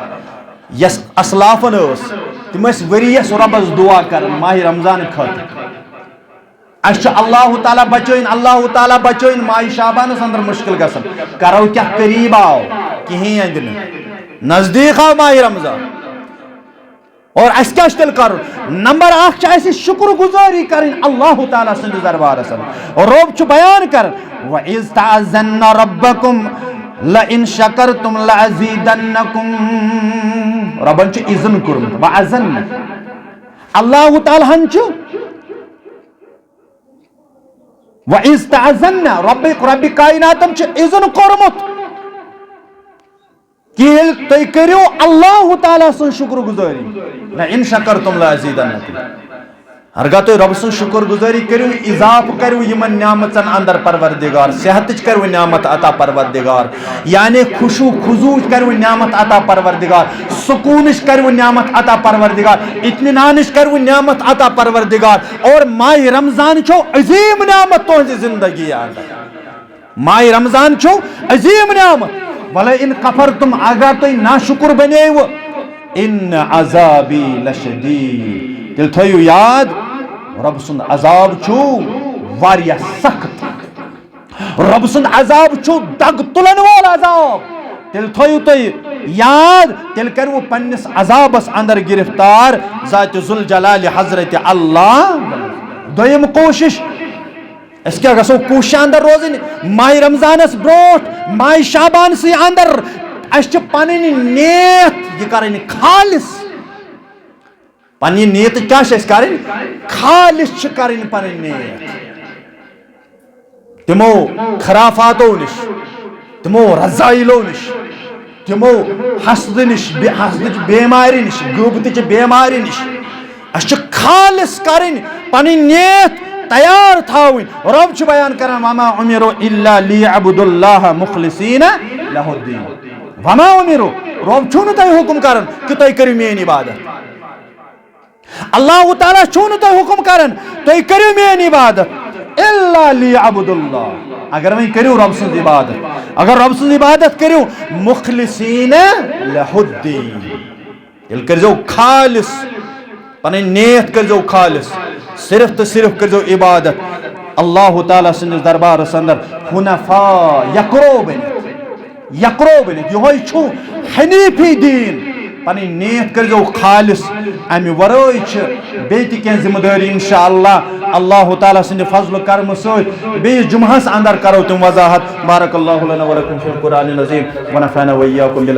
یۄس اسلافَن ٲس، تِم ٲسۍ ؤریَس رۄبَس دُعا کَران ماہِ رمضان خٲطرٕ۔ اَسہِ چھُ اللہ تعالیٰ بچٲیِن، اللہ تعالیٰ بچٲیِن، ماہِ شعبانَس اندر مُشکِل گژھان۔ کرو کیٛاہ، قریب آو، کِہیٖنۍ اَندِ نہٕ۔ نزدیٖک آو ماہِ رمضان۔ اور اَسہِ کیٛاہ چھُ تیٚلہِ کَرُن؟ نمبر اکھ چھِ اَسہِ شُکر گُزٲری کَرٕنۍ اللہ تعالیٰ سٕنٛدِس دربارَس اندر۔ رۄب چھُ بیان کران، وَإِذْ تَأَذَّنَّ رَبُّكُمْ لَئِنْ شَكَرْتُمْ لَأَزِيدَنَّكُمْ۔ رۄبَن چھُ اِذن کوٚرمُت، وَأَذَنَّ۔ اللہ تعالیٰ ہن چھُ وَإِذْ تَأَذَّنَّ رَبِّ، رۄبِ کائناتن چھُ اذن کوٚرمُت کہ ییٚلہِ تُہۍ کٔرِو اللہ تعالیٰ سٕنٛز شُکر گُزٲری، لَئِنْ شَكَرْتُمْ لَأَزِيدَنَّكُمْ۔ ہرگاہ تُہۍ رۄبہٕ سٕنٛز شُکر گُزٲری کٔرِو، اضافہٕ کٔرِو یِمن نعمژن اندر پروردگار، صحتٕچ کٔرِو نعمت عطا پروردگار، یعنی خشوع خضوع کٔرِو نعمت عطا پروردگار، سکوٗنٕچ کٔرِو نعمت عطا پروردگار، اطمینانٕچ کٔرِو نعمت عطا پروردگار۔ اور ماہِ رمضان چھو عظیم نعمت تُہنٛزِ زندگی اندر۔ ماہِ رمضان چھو عظیم نعمت۔ وَلَئِنْ كَفَرْتُمْ، اگر تُہۍ ناشُکُر بنیوٕ، إِنَّ عَذَابِي لَشَدِيدٌ، تیٚلہِ تھٲیِو یاد، رۄب سُنٛد عذاب چھُ واریاہ سخت۔ رۄب سُنٛد عذاب چھُ دگ تُلن وول عذاب۔ تیٚلہِ تھٲیِو تُہۍ یاد، تیٚلہِ کٔرِو پننِس عذابس اندر گرفتار ذاتِ ذوالجلال حضرت اللہ۔ دوٚیِم کوٗشِش، أسۍ کیٛاہ گژھو کوٗششہِ اندر روزٕنۍ؟ ماہِ رمضانس برونٛٹھ، ماہِ شعبانسٕے اندر، اَسہِ چھِ پنٕنۍ نیت یہِ کرٕنۍ خالص۔ پنٕنۍ نیت کیٛاہ چھِ اَسہِ کرٕنۍ؟ خالص چھِ کرٕنۍ پنٕنۍ نیت۔ تِمو خرافاتو نِش، تِمو رذایلو نِش، تِمو حسدٕ نِش، بے-، حسدٕچ بیمارِ نِش، غٲبتٕچ بیمارِ نِش۔ اَسہِ چھِ خالص کرٕنۍ، پنٕنۍ نیت تیار تھاوٕنۍ۔ رۄب چھُ بیان کران، وما امروا الا لیعبدوا اللہ مخلصین لہ الدین۔ وما امروا، رۄب چھُو نہٕ تۄہہِ حُکم کران کہِ تُہۍ کٔرِو میٲنۍ عبادت۔ اللہ تعالیٰ چھُو نہٕ تۄہہِ حُکم کران، تُہۍ کٔرِو میٲنۍ عبادت۔ الا لیعبدوا اللہ، اگر وۄنۍ کٔرِو رۄب سٕنٛز عبادت، اگر رۄب سٕنٛز عبادت کٔرِو، مخلصین لہ الدین، تیٚلہِ کٔرۍزیو خالص، پنٕنۍ نیت کٔرۍزیو خالص، صرف تہٕ صرف کٔرۍزیو عبادت اللہ تعالیٰ سٕنٛدِس دربارس اندر حنفاء، یکرو بٔنِتھ۔ یکرو بٔنِتھ۔ یِہوٚے چھُ حنیفی دیٖن۔ پنٕنۍ نیت کٔرۍزیو خالص۔ امہِ ورٲے چھِ بیٚیہِ تہِ کینٛہہ ذمہٕ دٲری انشاءاللہ اللہ تعالیٰ سٕنٛدِ فضل و کرمہٕ سۭتۍ بیٚیِس جمعہس اندر کرو تِم وضاحت۔ بارک اللہ لنا ولکم فی القرآن العظیم ونفعنا وإیاکم بال